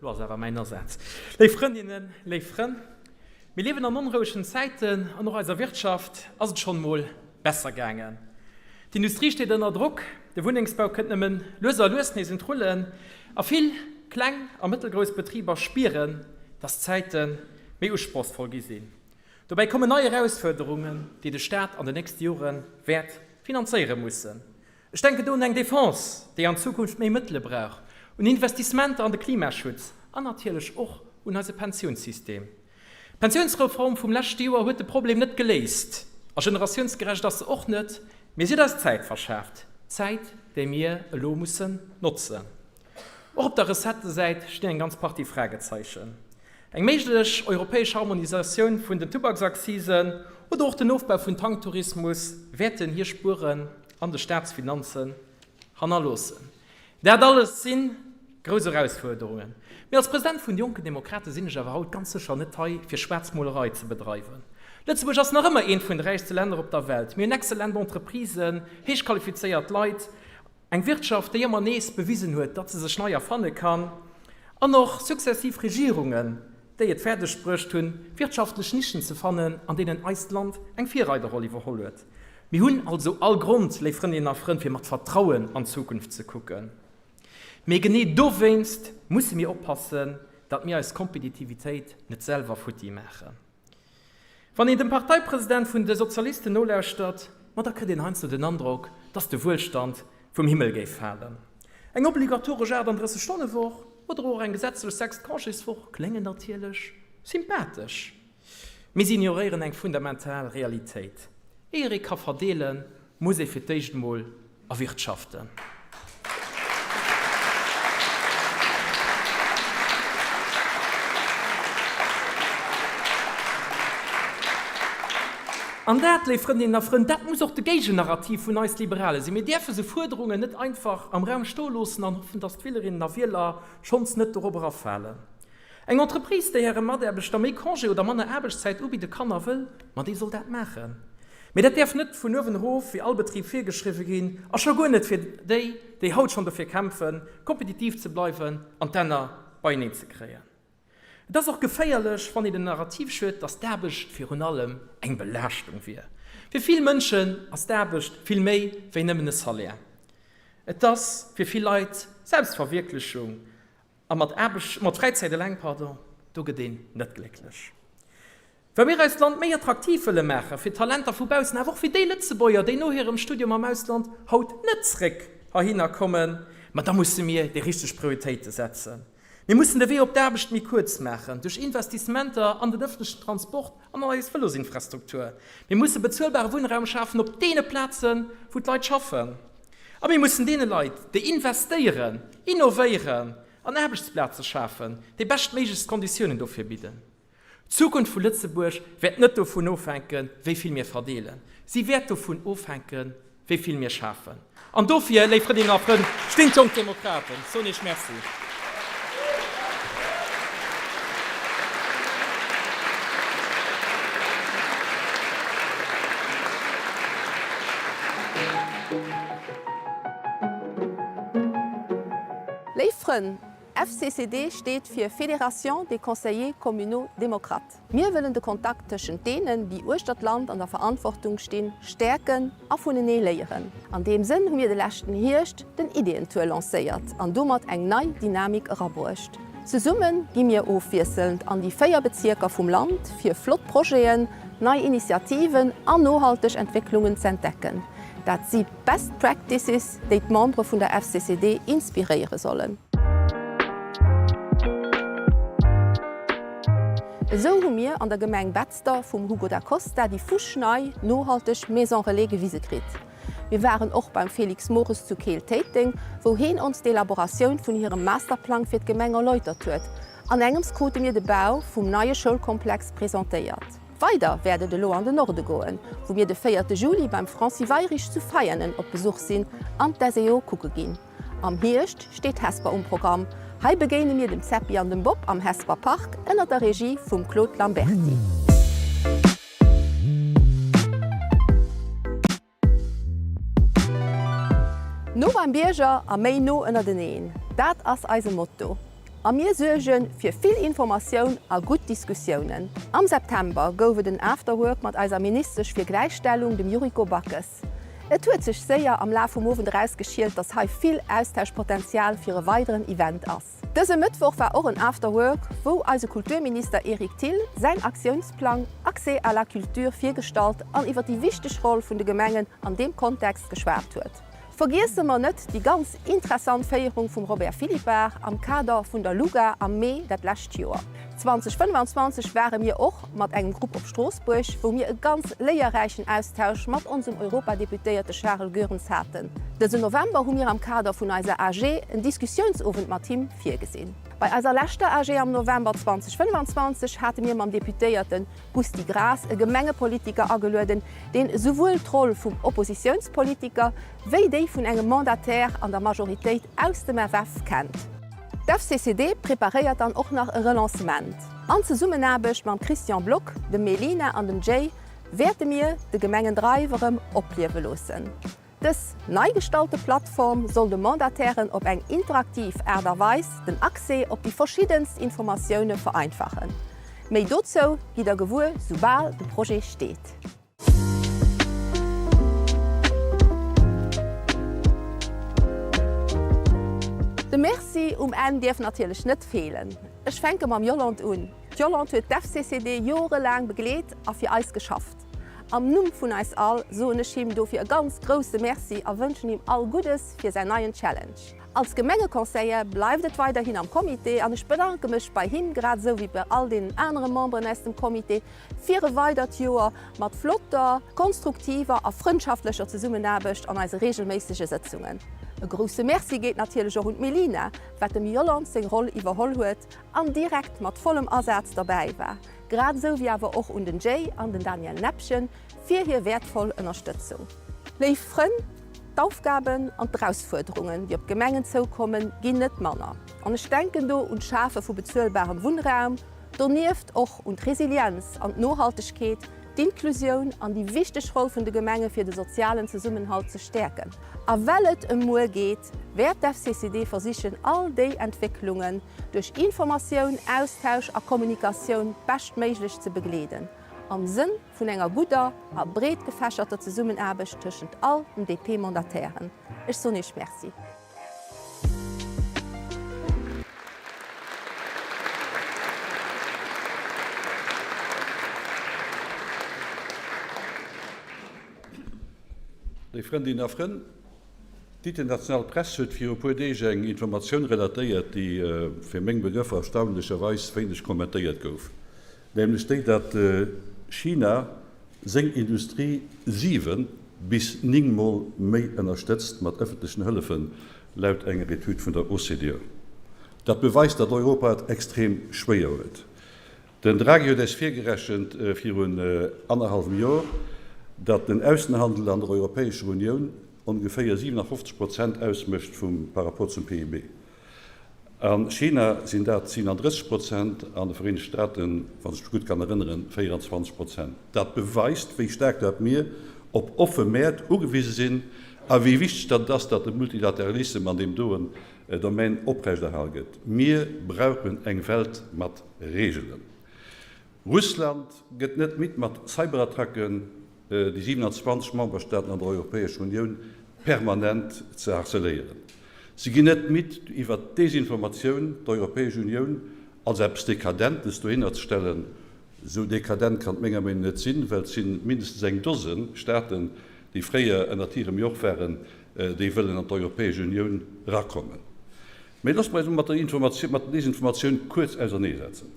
Lo ass awer mäin Asaz. Léif Frëndinnen, léif Frënn, mir liewen an onrouegen Zäiten an och eiser Wirtschaft ass et schonn emol besser gaangen. D'Industrie steet ënner Drock, de Wunnengsbau kënnt nëmmen lues a lues nees un d'Rullen a vill kleng a mëttelgrouss Betriber spieren, dass d'Zäite méi usprochsvoll gi sinn. Dobäi kommen nei Erausfuerderungen, déi de Staat an den nächste Jore wäert finanzéiere mussen. Ech denken do un eng Defense, déi an Zukunft méi Mëttele brauch, un Investissementer an de Klimaschutz an natierlech och un eise Pensiounssystem. D'Pensiounsreform vum leschte Joer huet de Problem net geléist a generatiounsgerecht ass se och net, mee si huet eis Zäit verschaaft, Zäit, déi mir elo mussen notzen. Och op der Recettesäit stinn eng ganz Partie Fragezeichen. Eng méiglech europäesch Harmonisatioun vun den Tubaksaccisen oder och den Ofbau vun Tanktourismus wäerten hir Spueren an de Staatsfinanzen hannerloossen. Dat alles si grouss Erausfuerderungen. Mee als President vun de Jonken Demokrate sinn ech awer haut ganz sécher net hei, fir Schwaarzmolerei ze bedreiwen. Lëtzebuerg ass nach ëmmer eent vun de räichste Länner op der Welt. Mir hunn exzellent Entreprisen, héich qualifizéiert Leit, Eng Wirtschaft, déi ëmmer nees bewisen huet, datt se sech nei erfanne kann, an och successiv Regierungen, déi et fäerdeg bruecht hunn, wirtschaftlech Nischen ze fannen, an deenen eist Land eng Virreiderroll iwwerholl huet. Mir hunn also all Grond, léif Frëndinnen a Frënn, fir mat Vertrauen an d'Zukunft ze kucken. Mee genee dowéinst musse mir oppassen, datt mir eis Kompetitivitéit net selwer futti maachen. Wann een dem Parteipresident vun de Sozialisten nolauschtert, ma da kritt een heiansdo den Androck, dass de Wuelstand vum Himmel géif falen. Eng obligatoresch 38 Stonne Woch oder och eng gesetzlech sechst Congéswoch kléngen natierlech sympathesch, mee si ignoréieren eng fundamental Realitéit, Éier ee ka verdeelen, muss ee fir d'éischt emol erwirtschaften. An dat, léif Frëndinnen a Frënn, dat muss och de Géigennarrativ vun eis Liberale sinn. Mir däerfe sou Fuerderungen net einfach am Raum stoe loossen an hoffen, datt d'Wielerinnen a Wieler schonns net dorop erafalen. Eng Entreprise, déi hire Mataarbechter méi Congé oder manner Aarbechtszäit ubidde kann a wëll, ma déi soll dat maachen. Mee dat däerf net vun uewen erof fir all Betrib virgeschriwwe ginn a scho guer net fir déi, déi haut schonn dofir kämpfen, kompetitiv ze bleiwen an d'Enner beieneen ze kréien. Et ass och geféierlech, wann een den Narrativ schürt, datt d'Aarbecht virun allem eng Belaaschtung wier. Fir vill Mënschen ass d'Aarbecht vill méi wéi nëmmen e Salaire. Et ass fir vill Leit Selbstverwierklechung A mat Aarbecht, mat Fräizäit eleng, pardon, do gëtt een net glécklech. Wa mir eist Land méi attraktiv wëlle maache fir Talenter vu baussen, awer och fir déi Lëtzebuerger, déi no hirem Studium am Ausland haut net zréck heihinner kommen, ma da musse mir déi richteg Prioritéite setzen. Mir mussen de Wee op d'Aarbecht méi kuerz maachen, duerch Investissementer an den ëffentlechen Transport an an eis Vëlosinfrastruktur. Mir musse bezuelbare Wunnraum schafen op deene Plazen, wou d'Leit schaffen. A mir mussen deene Leit, déi investéieren, innovéieren an Aarbechtsplaze schafen, déi beschtméiglechst Konditiounen dofir bidden. D'Zukunft vu Lëtzebuerg wäert net dovun ofhänken, wéi vill mir verdeelen. Si wäert dovun ofhänken, wéi vill mir schafen. An dofir, léif Frëndinnen a Frënn, stinn d'Jonk Demokraten. Soen Iech Merci. Léif Frënn, FCCD steet fir Fédération des Conseillers Communaux Démocrates. Mir wëllen de Kontakt tëschent deenen, déi uechter d'Land an der Verantwortung stinn, stäerken a vunenee léieren. An deem Sënn hu mir de leschten Hierscht den Ideeëntour lancéiert an domat eng nei Dynamik erabruecht. Zesumme gi mir ofwiesselnd an déi 4 Bezierker vum Land, fir flott Projeten, nei Initiativen an nohalteg Entwécklungen z'entdecken. Dat si Best Practices, déi d'Membere vun der FCCD inspiréiere sollen. Esou hu mir an der Gemeng Betzder vum Hugo Da Costa déi fuschnei, nohalteg Maison Relais gewise kritt. Mir waren och beim Félix Mores zu Keel-Téiteng, wou heen ons d'Elaboratioun vun hirem Masterplang fir d'Gemeng erläutert huet. An engems krute mir de Bau vum neie Schoulkomplex presentéiert. Weider wäert et elo an den Norde goen, wou mir de véierte Juli beim Franci Weyrich zu Veianen op Besuch sinn an d'SEO kucke ginn. Am Hierscht steet Hesper um Programm. Hei begéine mir dem Zeppi an dem Bob am Hesper Park ënner der Regie vum Claude Lamberty. No beim Bierger a méi no ënnerteneen, dat ass eise Motto. A mir suerge fir vill Informatioun a gutt Diskussiounen. Am September gouf et en Afterwork mat eiser Ministesch fir Gläichstellung, dem Yuriko Backes. Et huet sech séier am Laf vum Owend erausgeschielt, dass hei vill Austauschpotenzial fir e weideren Event ass. Dëse Mëttwoch war och en Afterwork, wou eise Kulturminister Eric Thill säin Aktiounsplang Accès à la culture virgestallt an iwwer déi wichteg Roll vun de Gemengen an deem Kontext geschwat huet. Vergiesse mer net déi ganz interessant Féierung vum Robert Philippart am Kader vun der LUGA am Mee dat lescht Joer. 2025 ware mir och mat engem Grupp op Stroossbuerg, wou mir e ganz léierräichen Austausch mat onsem Europadeputéierte Charel Goerens haten. Dësen November hu mir am Kader vun eiser AG en Diskussiounsowend mat him virgesinn. Bei eiser leschter AG am November 2025 hate mir mam Deputéierte Gusty Graas e Gemengepolitiker agelueden, deen esouwuel d'Roll vum Oppositiounspolitiker wéi déi vun engem Mandataire an der Majoritéit aus dem FF kennt. D'FCCD preparéiert dann och nach e Relancement. An Zesummenaarbecht mam Christian Block, dem Melina an dem Jay wäerte mir de Gemengendrive erëm opliewe loossen. Dës nei gestalte Plattform soll de Mandatairen op eng interaktiv Aart a Weis den Accès op déi verschiddenst Informatioune vereinfachen. Méi dozou gitt der gewuer soubal de Projet steet. De Merci um Enn dierf natierlech net feelen. Ech fänke mam Yolande un. D'Yolande huet d'FCCD jorelaang begleet a fir eis geschafft. Am Numm vun eis all soen ech him dofir e ganz grousse Merci a wënschen him all Guddes fir säin neien Challenge. Als Gemengeconseiller bleift et weiderhin am Comité an ech bedanke mech bei him grad esou wéi bei all deenen anere Memberen aus dem Comité fir e weidert Joer mat flotter, konstruktiver a frëndschaftlecher Zesummenaarbecht an eise reegelméissege Sëtzungen. E grousse Merci geet natierlech och un d'Melina, wat dem Yolande seng Roll iwwerholl huet an direkt mat vollem Asaz derbäi war. Grad esou wéi awer och un den Jay an den Daniel Nepgen fir hir wäertvoll Ënnerstëtzung. Léif Frënn, d'Aufgaben an d'Erausfuerderungen, déi op d'Gemengen zoukommen, ginn net manner. An ech denken do un d'Schafe vu bezuelbarem Wunnraum, donieft och un d'Resilienz an d'Nohaltegkeet, d'Inklusioun an déi wichteg Roll vun de Gemenge fir de sozialen Zesummenhalt ze stäerken. A well et ëm muer geet, wäert d'FCCD versichen, all déi Entwécklungen duerch Informatioun, Austausch a Kommunikatioun beschtméiglech ze begleeden, am Sënn vun enger gudder a breet gefächerter Zesummenaarbecht tëschent all den DP-Mandatairen. Ech soen Iech Merci. Léif Frëndinnen a Frënn, d'international Press huet viru puer Deeg eng Informatioun relatéiert, déi fir meng Begrëffer erstaunlecherweis wéineg kommentéiert gouf, nämlech déi, datt China seng Industrie 7 bis 9 Mol méi ënnerstëtzt mat ëffentlechen Hëllefen, laut enger Etüd vun der OCDE. Dat beweist, datt Europa et extrem schwéier huet. Den Draghi huet äis virgerechent virun annerhallwem Jor, datt den Aussenhandel an der Europäescher Unioun ongeféier 57 Prozent ausmécht vum par rapport zum PIB. A China sinn dat 37 Prozent, an de Vereenegte Staaten, wann ech mech gutt kann erënneren, 24 Prozent. Dat beweist, wéi staark dat mir op offe Mäert ugewise sinn a wéi wichteg dat et ass, datt de Multilateralissem an deem doen Domaine oprechterhal gëtt. Mir brauchen eng Welt mat Reegelen. Russland gëtt net midd mat Cyberattacken déi 27 Memberstaaten an der Europäescher Unioun permanent ze harceléieren. Si ginn net midd iwwer Desinformatioun d'Europäesch Unioun als eppes Dekadentes dohinner ze stellen. Esou dekadent kann et menger Meenung net sinn, well et si mindestens eng Dose Staaten, déi fréier ënnert hirem Joch waren, déi wëllen an d'Europäesch Unioun erakommen. Mee loosst mer eis emol mat der Desinformatioun kuerz auserneesetzen.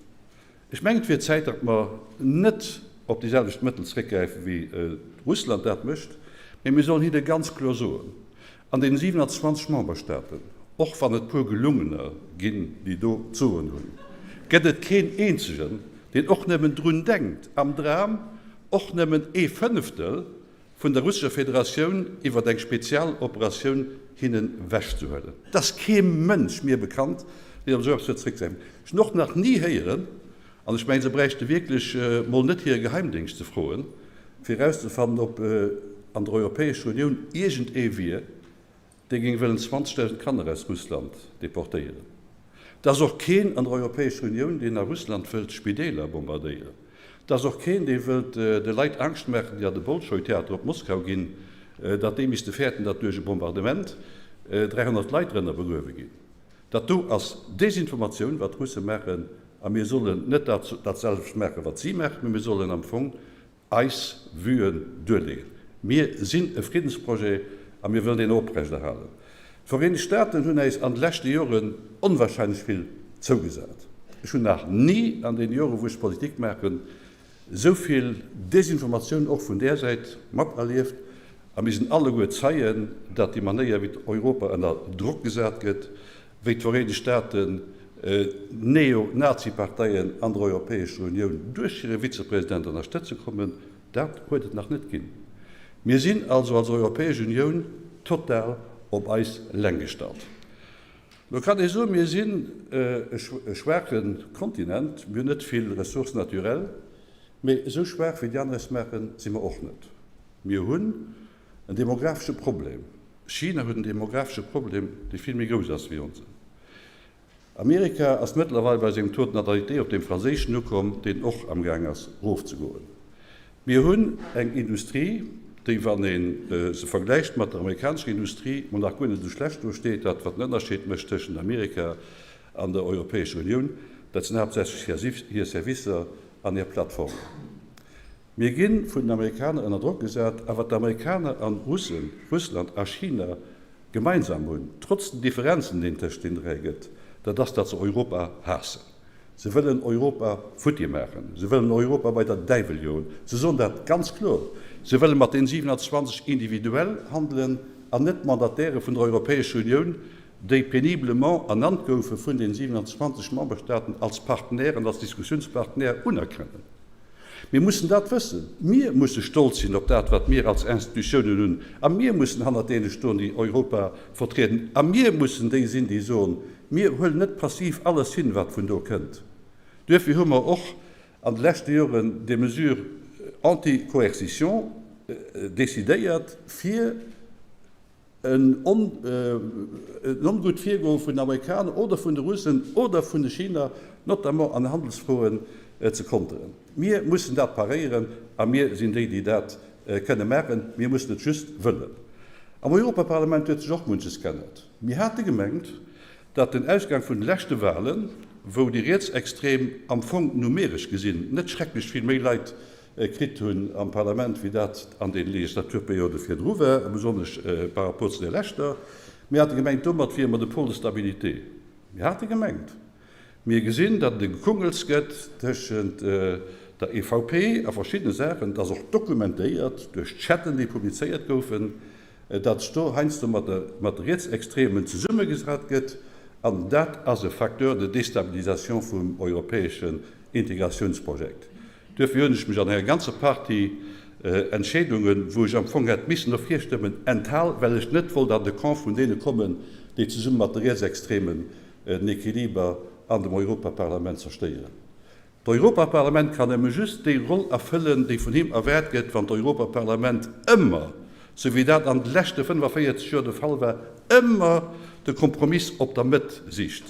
Ech mengen, et wier Zäit, datt mer net op déi selwecht Mëttel zréckgräifen, wéi Russland dat mécht, mee mir sollen hinne ganz kloer soen, an deenen 27 Memberstaaten, och wann et puer Gelungener ginn, déi do d'Soen hunn, gëtt et keen eenzegen, deen och nëmmen drun denkt, am Dram och nëmmen ee Fënneftel vun der russescher Federatioun iwwert eng Spezialoperatioun hinnen wechzehuelen. Et ass kee Mënsch mir bekannt, deen op esou eppes huet zréckzegräifen. Ech hunn och nach ni héieren, an ech mengen, se bräichte wierklech mol net hire Geheimdéngscht ze froen, fir erauszefannen, ob an der Europäescher Unioun iergend ee wier, dee géing wëllen 20.000 Kanner aus Russland deportéieren. Et ass och keen an der Europäescher Unioun, deen a Russland wëllt Spideeler bombardéieren. Et ass och keen, dee wëllt de Leit Angscht maachen, déi an de Bolschoi-Theater op Moskau ginn, datt déi misste fäerten, datt duerch e Bombardement 300 Leit drënner begruewe ginn. Dat do ass Desinformatioun, wat d'Russe maachen, a mir sollen net dat dat selwecht maachen, wat si maachen, mee mir sollen am Fong eis Vuen duerleeën. Mir sinn e Friddensprojet a mir wëllen deen oprechterhalen. D'Vereenegt Staaten hunn äis an de leschte Joren onwahrscheinlech vill zougesat. Ech hunn nach ni an deene Joren, wou ech Politik maachen, esou vill Desinformatioun och vun där Säit materlieft. A mir sinn alleguer Zeien, datt déi Manéier, wéi Europa ënner Drock gesat gëtt, wéi d'Vereenegt Staaten Neo-Nazi-Parteien an der Europäescher Unioun duerch hire Vizepresident ënnerstëtze kommen, dat huet et nach net ginn. Mir sinn also als Europäesch Unioun total op eis eleng gestallt. Lo kann ee soen, mir sinn e schwaache Kontinent, mir hunn net vill Ressources naturelles, mee esou schwaach wéi déi aner es maachen, si mer och net. Mir hunn en demographesche Problem. China huet en demographesche Problem, dee vill méi grouss ass wéi onsen. Amerika ass mëttlerweil bei sengem Taux de natalité op deem franséischen ukomm, deen och amgaang ass erofzegoen. Mir hunn eng Industrie, déi, wann ee se vergläicht mat der amerikanescher Industrie, mol nach guer net esou schlecht do steet. Dat, wat den Ënnerscheed mécht tëschent Amerika an der Europäescher Unioun, dat sinn haaptsächlech hir Servicer an hir Plattformen. Mir gi vun den Amerikaner ënner Drock gesat, a wat d'Amerikaner an Russen, Russland a China gemeinsam hunn, trotz den Differenzen, déi et tëscht den 3 gëtt, dat ass, datt se Europa haassen. Se wëllen Europa futti maachen, se wëllen Europa bei der Däiwel joen. Se soen dat ganz kloer. Se wëlle mat den 27 individuell handelen an net d'Mandataire vun der Europäescher Unioun, déi péniblement ernannt goufe vun den 27 Memberstaaten, als Partenaire an als Diskussiounspartenaire unerkennen. Mir mussen dat wëssen. Mir musse stolz sinn op dat, wat mir als Institutiounen hunn. A mir mussen hannert deene stoen, déi Europa vertrieden. A mir mussen déi sinn, déi soen, Mir huelen net passiv alles hin, wat vun do kënnt. Duerfir hu mer och an de leschte Joren des Mesures anti-coercition decidéiert, fir, En ongutt Virgoe vun den Amerikaner oder vun de Russen oder vun de Chiner, notamment an Handelsfroen, ze konteren. Mir mussen dat paréieren a mir sinn déi, déi dat kënne maachen. Mir mussen et just wëllen. Am Europaparlament huet sech och munches geännert. Mir hate gemengt, datt den Ausgang vun de leschte Wahlen, wou déi Rietsextrem am Fong numeresch gesinn net schrecklech vill méi Leit kritt hunn am Parlament, wéi dat an den Legislaturperiode virdru war, a besonnesch par rapport zu där leschter. Mir hate gemengt, domat wiere mer de Pôle de stabilité. Mir hate gemengt. Mir gesinn, datt et e Gekungels gëtt tëschent der EVP a verschiddene Saachen. Et ass och dokumentéiert duerch Chatten, déi publizéiert goufen, datt sech do heiansdo mat de Rietsextremen zesummegesat gëtt. An dat ass e Facteur de déstabilisation vum europäeschen Integratiounsprojekt. Duerfir hunn ech mech an enger ganzer Partie Entscheedungen, wou ech am Fong hätt missen dofir stëmmen, enthal, well ech net wollt an de Camp vun deene kommen, déi zesumme mat de Rietsextremen den Equiliber an dem Europaparlament zerstéieren. D'Europaparlament kann nëmme just déi Roll erfëllen, déi vun him erwaart gëtt, wann d'Europaparlament ëmmer, sou wéi dat an de leschte 45 Joer de Fall war, ëmmer de Kompromiss op der Mëtt sicht.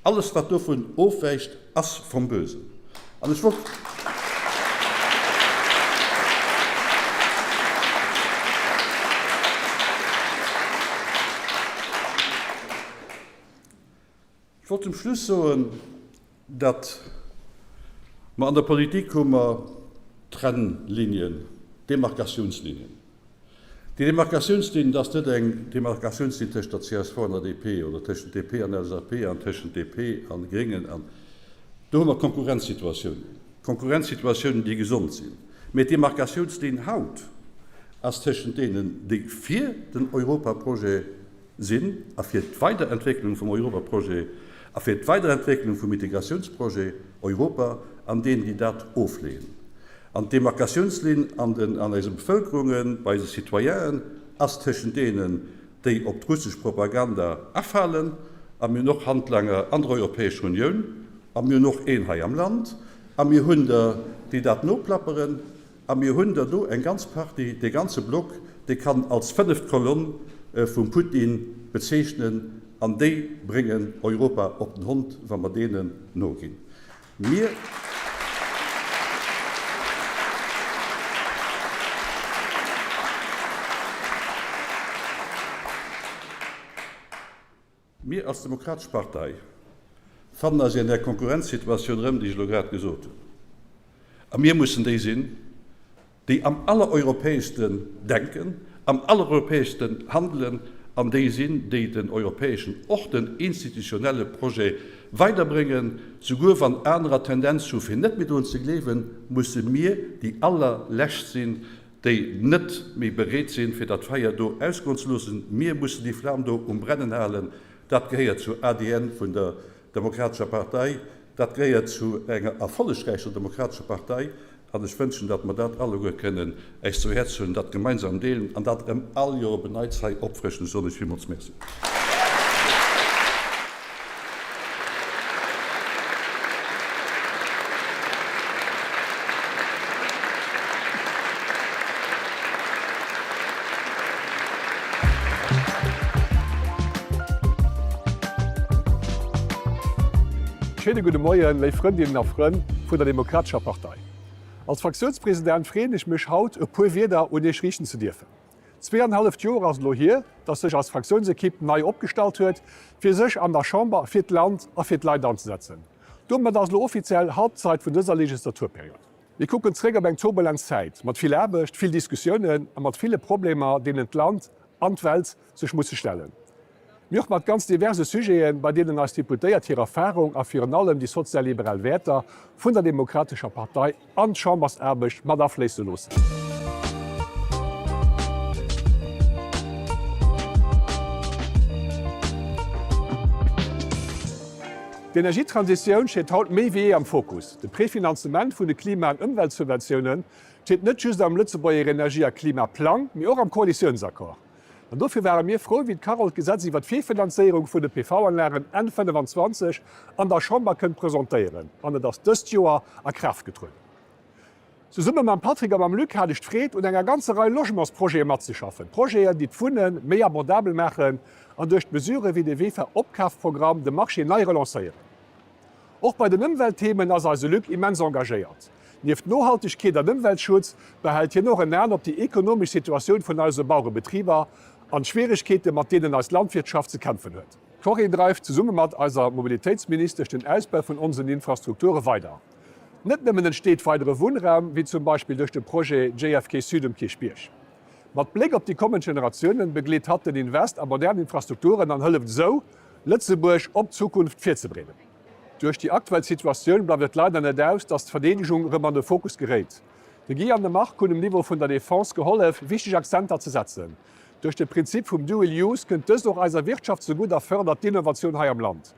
Alles, wat dovun ofwäicht, ass vom Bösen. An ech wollt. Ech wollt zum Schluss soen, datt mer an der Politik hu mer Trennlinien, Demarkatiounslinien. Déi Demarkatiounslinn, dat ass net eng Demarkatiounslinn tëschent der csv an der DP oder tëschent DP an LSAP an tëschent DP an Gréngen an do hu mer Konkurrenzsituatiounen, Konkurrenzsituatiounen, déi gesond sinn. Mee d'Demarkatiounslinn haut ass tëschent deenen, déi fir den Europaprojet sinn a fir d'Weiderentwécklung vum Europaprojet a fir d'Weiderentwécklung vum Integratiounsprojet Europa an deenen, déi dat ofleenen. An d'Demarkatiounslinn an den an eise Bevëlkerungen, bei eise Citoyenen, ass tëschent deenen, déi op d'russesch Propaganda afalen, a mir hunn och Handlanger an der Europäescher Unioun, a mir hunn och een hei am Land, a mir hunn der, déi dat noplapperen, a mir hunn der do eng ganz Partie, dee ganze Block, dee kann als fënneft Kolonn vum Putin bezeechnen. An déi bréngen Europa op den Hond, wa mer deenen noginn. Mir. Mir als Demokratesch Partei fannen eis an där Konkurrenzsituatioun erëm, déi ech elo grad gesot hunn. A mir mussen déi sinn, déi am allereuropäeschsten denken, am allereuropäeschsten handelen an déi sinn, déi den europäeschen, och den institutionelle Projet weiderbréngen. Souguer wann anerer d'Tendenz hu fir net méi drun ze gleewen, musse mir déi allerlescht sinn, déi net méi bereet sinn, fir dat Feier do ausgoen ze loossen. Mir mussen déi Flam do um Brennen halen. Dat gehéiert zur ADN vun der Demokratescher Partei. Dat gehéiert zu enger erfollegräicher Demokratescher Partei. An ech wënschen, datt mer dat alleguer kënnen äis zu Häerz huelen, dat gemeinsam deelen an dat erëm all Joer op en Neits hei opfrëschen. Ech soen lech villmools Merci. Schéine gudde Moien, léif Frëndinnen a Frënn vun der Demokratescher Partei. Als Fraktiounspresident freeën ech mech, haut e puer Wierder un Iech riichten ze dierfen. Zweeanenhalleft Joer ass elo hier, datt sech eis Fraktiounsekipp nei opgestallt huet, fir sech an der Chamber fir d'Land a fir d'Leit anzesetzen. Domat ass elo offiziell Halbzeit vun dëser Legislaturperiod. Mir kucken zréck op eng turbulent Zäit, mat vill Aarbecht, vill Diskussiounen a mat ville Problemer, deenen d'Land an d'Welt sech musse stellen. Mee och mat ganz diverse Sujeten, bei deenen eis Deputéiert hir Erfarung a virun allem déi sozialliberal Wäerter vun der Demokratescher Partei an d'Chambersaarbecht mat afléisse loossen. D'Energietransitioun steet haut méi wéi jee am Fokus. De Prefinanzement vun de Klima an Ëmweltsubventioune steet net just am Lëtzebuerger Energie a Klimaplang, mee och am Koalitiounsaccord. An dofir ware mir frou, wéi d'Carole d'Gesetz iwwer d'Virfinanzéierung vun de PV-Anlagen Enn 25 an der Chamber kënnt presentéieren. An et ass dëst Joer a Kraaft getrueden. Zesumme mam Patrick a mam Luc hat ech d'Freed, un enger ganzer Rei Logementsprojete matzeschaffen. Projeten, déi d'Wunne méi abordabel maachen an duerch d'Mesurë wéi de VEFA-Opkafprogramm de Marché nei relancéieren. Och bei den Ëmweltthemen ass eise Luc immens engagéiert. Nieft Nohaltegkeet an Ëmweltschutz behält hien och en An op déi ekonomesch Situatioun vun eise Bauerebetriber an d'Schwieregkeete mat deenen eis Landwirtschaft ze kämpfen huet. D'Corinne dreift zesumme mat eiser Mobilitéitsministesch den Ausbau vun onsen Infrastrukture weider. Net nëmmen entsteet weidere Wunnraum, wéi zum Beispill duerch de Projet JFK Sud um Kierchbierg. Mat Bléck op déi kommend Generatiounen begleet hatt den Invest a modern Infrastrukturen an hëlleft esou, Lëtzebuerg op d'Zukunft virzebereeden. Duerch déi aktuell Situatioun bleift et leider net aus, datt d'Verdeedegung erëm an de Fokus geréit. De Guy an de Marc hunn um Niveau vun der Defense gehollef, wichteg Akzenter ze setzen. Duerch de Prinzip vum Dual Use kënnt dëst och eiser Wirtschaft zegutt a fërdert d'Innovatioun hei am Land.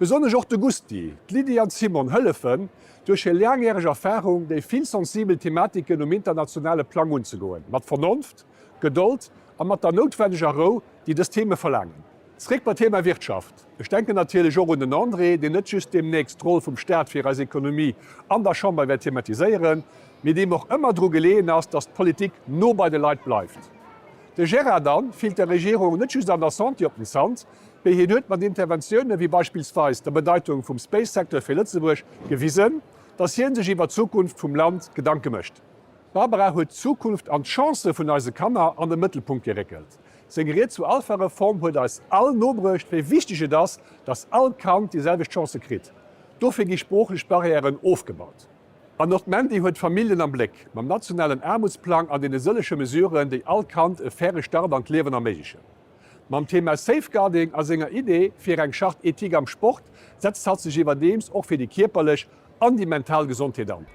Besonnesch och de Gusty, d'Lydie an d'Simone hëllefen, duerch hir laangjäreg Erfarung, déi vill sensibel Thematiken um internationale Plang unzegoen, mat Vernonft, Gedold a mat der noutwenneger Rou, déi dës Theme verlaangen. Zréck bei d'Thema Wirtschaft. Ech denken natierlech och un den André, deen net just deemnächst d'Roll vum Staat fir eis Ekonomie an der Chamber wäert thematiséieren, mee deem och ëmmer dru geleeën ass, dass d'Politik no bei de Leit bleift. De Gérard dann fillt der Regierung net just an der Santé op den Zant, mee hien huet mat Interventiounen, wéi beispillsweis der Bedeitung vum Space-Secteur fir Lëtzebuerg, gewisen, dass hien sech iwwer d'Zukunft vum Land Gedanke mécht. D'Barbara huet d'Zukunft an d'Chancë vun eise Kanner an de Mëttelpunkt geréckelt. Seng Ried zur Alpha-Reform huet eis all nobruecht, wéi wichteg et ass, dass all Kand déi selwecht Chancë kritt. Dofir gi sproochlech Barrièren ofgebaut. An och d'Mandy huet d'Familljen am Bléck, mam nationalen Aarmutsplang an deene sëllege Mesuren, déi all Kand e faire Start an d'Liewen erméiglechen. Mam Thema Safeguarding a senger Idee fir eng Charte éthique am Sport setzt hatt sech iwwerdeems och fir déi kierperlech an déi mental Gesondheet an.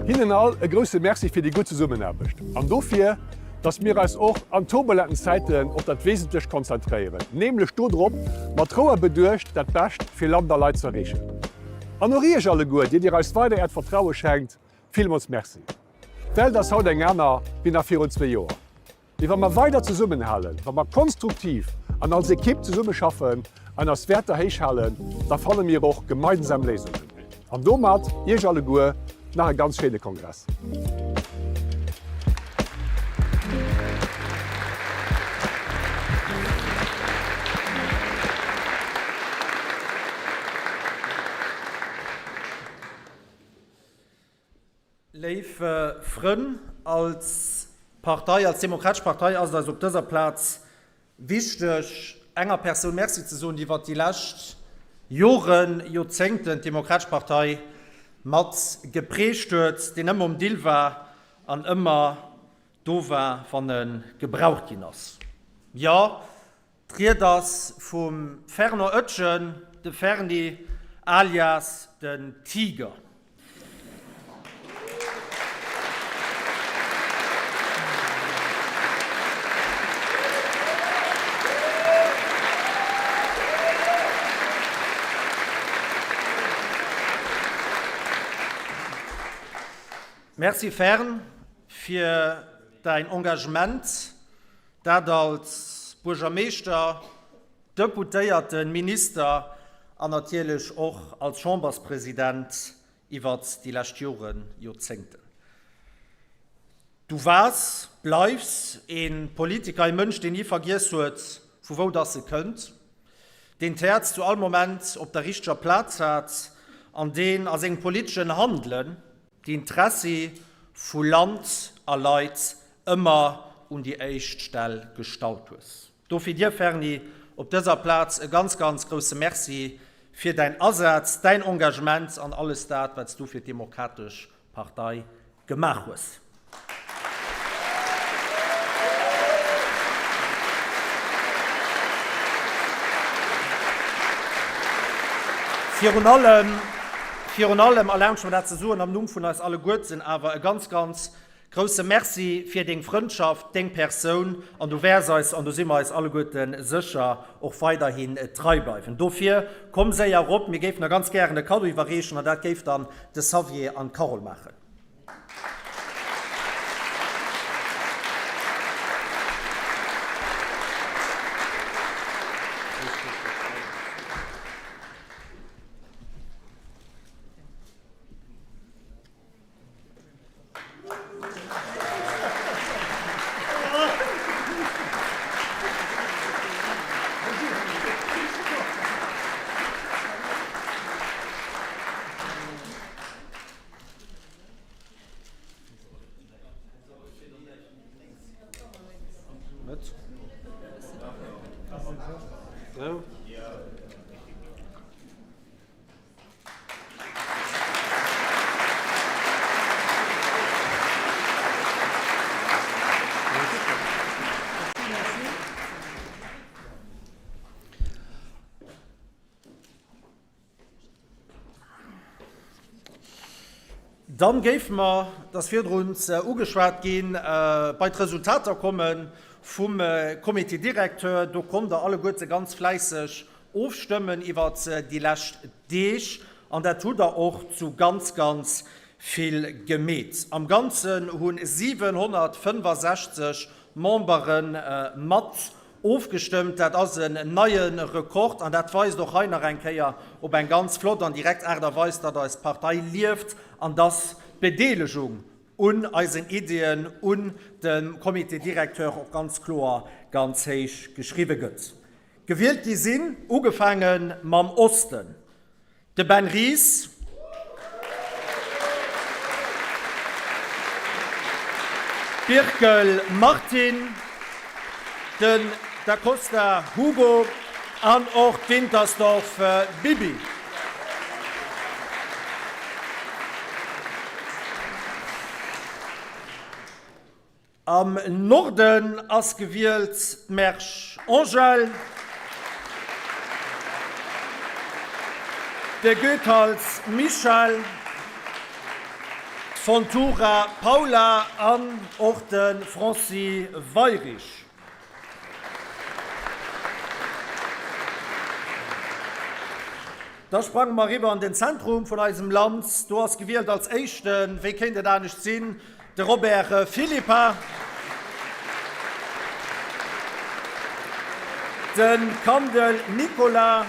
Hinnen all e grousse Merci fir déi gutt Zesummenaarbecht an dofir, dass mir eis och an turbulenten Zäiten op dat Wesentlecht konzentréieren, nämlech dodrop, mat Rou a Beduecht dat Bescht fir Land a Leit ze erreechen. An och Iech alleguer, déi Dir eis weider Äert Vertraue schenkt, Villmools Merci. D'Welt ass haut eng aner wéi nach virun zwee Joer. Mee wa mer weider zesummenhalen, wa mer konstruktiv an als Ekipp zesummeschaffen an eis Wäerter héich halen, da fanne mir och gemeinsam Léisungen. An domat Iech alleguer nach e ganz schéine Kongress. Léif Frënn, als Partei, als Demokratesch Partei ass et eis op dëser Plaz wichteg, enger Persoun Merci ze soen, déi iwwert déi lescht Joren, Joerzéngten d'Demokratesch Partei mat geprägt huet, deen ëmmer um Dill war an ëmmer do war, wann e gebraucht ginn ass. Jo, D'Ried ass vum Fernand Oetjen, de Ferni alias den Tiger. Merci Fern fir däin Engagement. Dat als Buergermeeschter, Deputéierten, Minister an natierlech och als Chamberspresident iwwert déi lescht Joren, Joerzéngten. Du waars, bleifs ee Politiker, ee Mënsch, deen ni vergiess huet, vu wou dass e kënnt, deen d'Häerz zu all Moment op der richteger Plaz hat an deen a sengem politeschen Handelen d'Intressi vu Land a Leit ëmmer un déi éischt Stell gestallt hues. Dofir dir, Ferni, op dëser Plaz e ganz, ganz grousse Merci fir däin Asaz, däin Engagement an alles dat, wat s du fir d'Demokratesch Partei gemaach hues. Virun allem, virun allem, erlaabt mer dat ze soen am Numm vun eis alleguerten, awer e ganz, ganz grousse Merci fir deng Frëndschaft, deng Persoun, an du wäers eis, an do si mer eis alleguerte sécher, och weiderhin trei bleiwen. Dofir komm séier erop, mir géifen der ganz gären e Kaddo iwwerreechen, an dat géif dann de Xavier an d'Carole maachen. Dann géife mer, et ass virdrun ugeschwat ginn, bei d'Resultater komme vum Comité directeur. Do konnt Der alleguerte ganz fläisseg ofstëmmen iwwert déi lescht Deeg an dat hutt Der och zu ganz, ganz vill gemeet. Am Ganzen hu 765 Membere mat Ofgestëmmt. Dat ass en neie Rekord an dat weist och hei nach eng Kéier op eng ganz flott an direkt Aart a Weis, datt eis Partei lieft an datt d'Bedeelegung un eisen Iddien, un dem Comité directeur och ganz kloer ganz héich geschriwwe gëtt. Gewielt gi sinn, ugefaange mam Osten, De Ben Ries. D'Birkel Martine, den Da Costa Hugo an och d'Wintersdorf Bibi. Am Norden ass gewielt d'Mersch Angèle, de Goethals Michel, d'Fontura Paula an och de Francis Weyrich. Da sprange mer eriwwer an den Zentrum vun eisem Land. Do ass gewielt als éischten, wéi kéint et anescht sinn, de Robert Philippart, de Kandel Nicolas,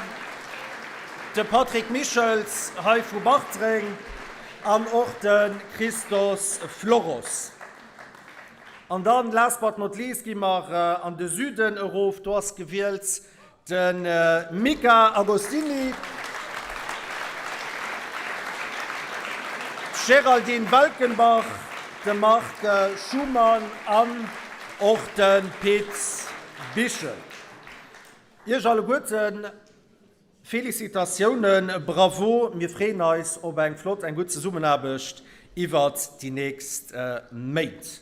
de Patrick Michels hei vu Bartreng an och de Christos Floros. An dann, last but not least, gi mer an de Süden erof. Do ass gewielt De Mika Agostini, d'Schmit. D'Géraldine Welkenbach, de Marc Schumann an och de Pit Bichel. Iech alleguerten Félicitatiounen, bravo, mir freeën eis op eng flott, eng gutt Zesummenaarbecht iwwert déi nächst Méint.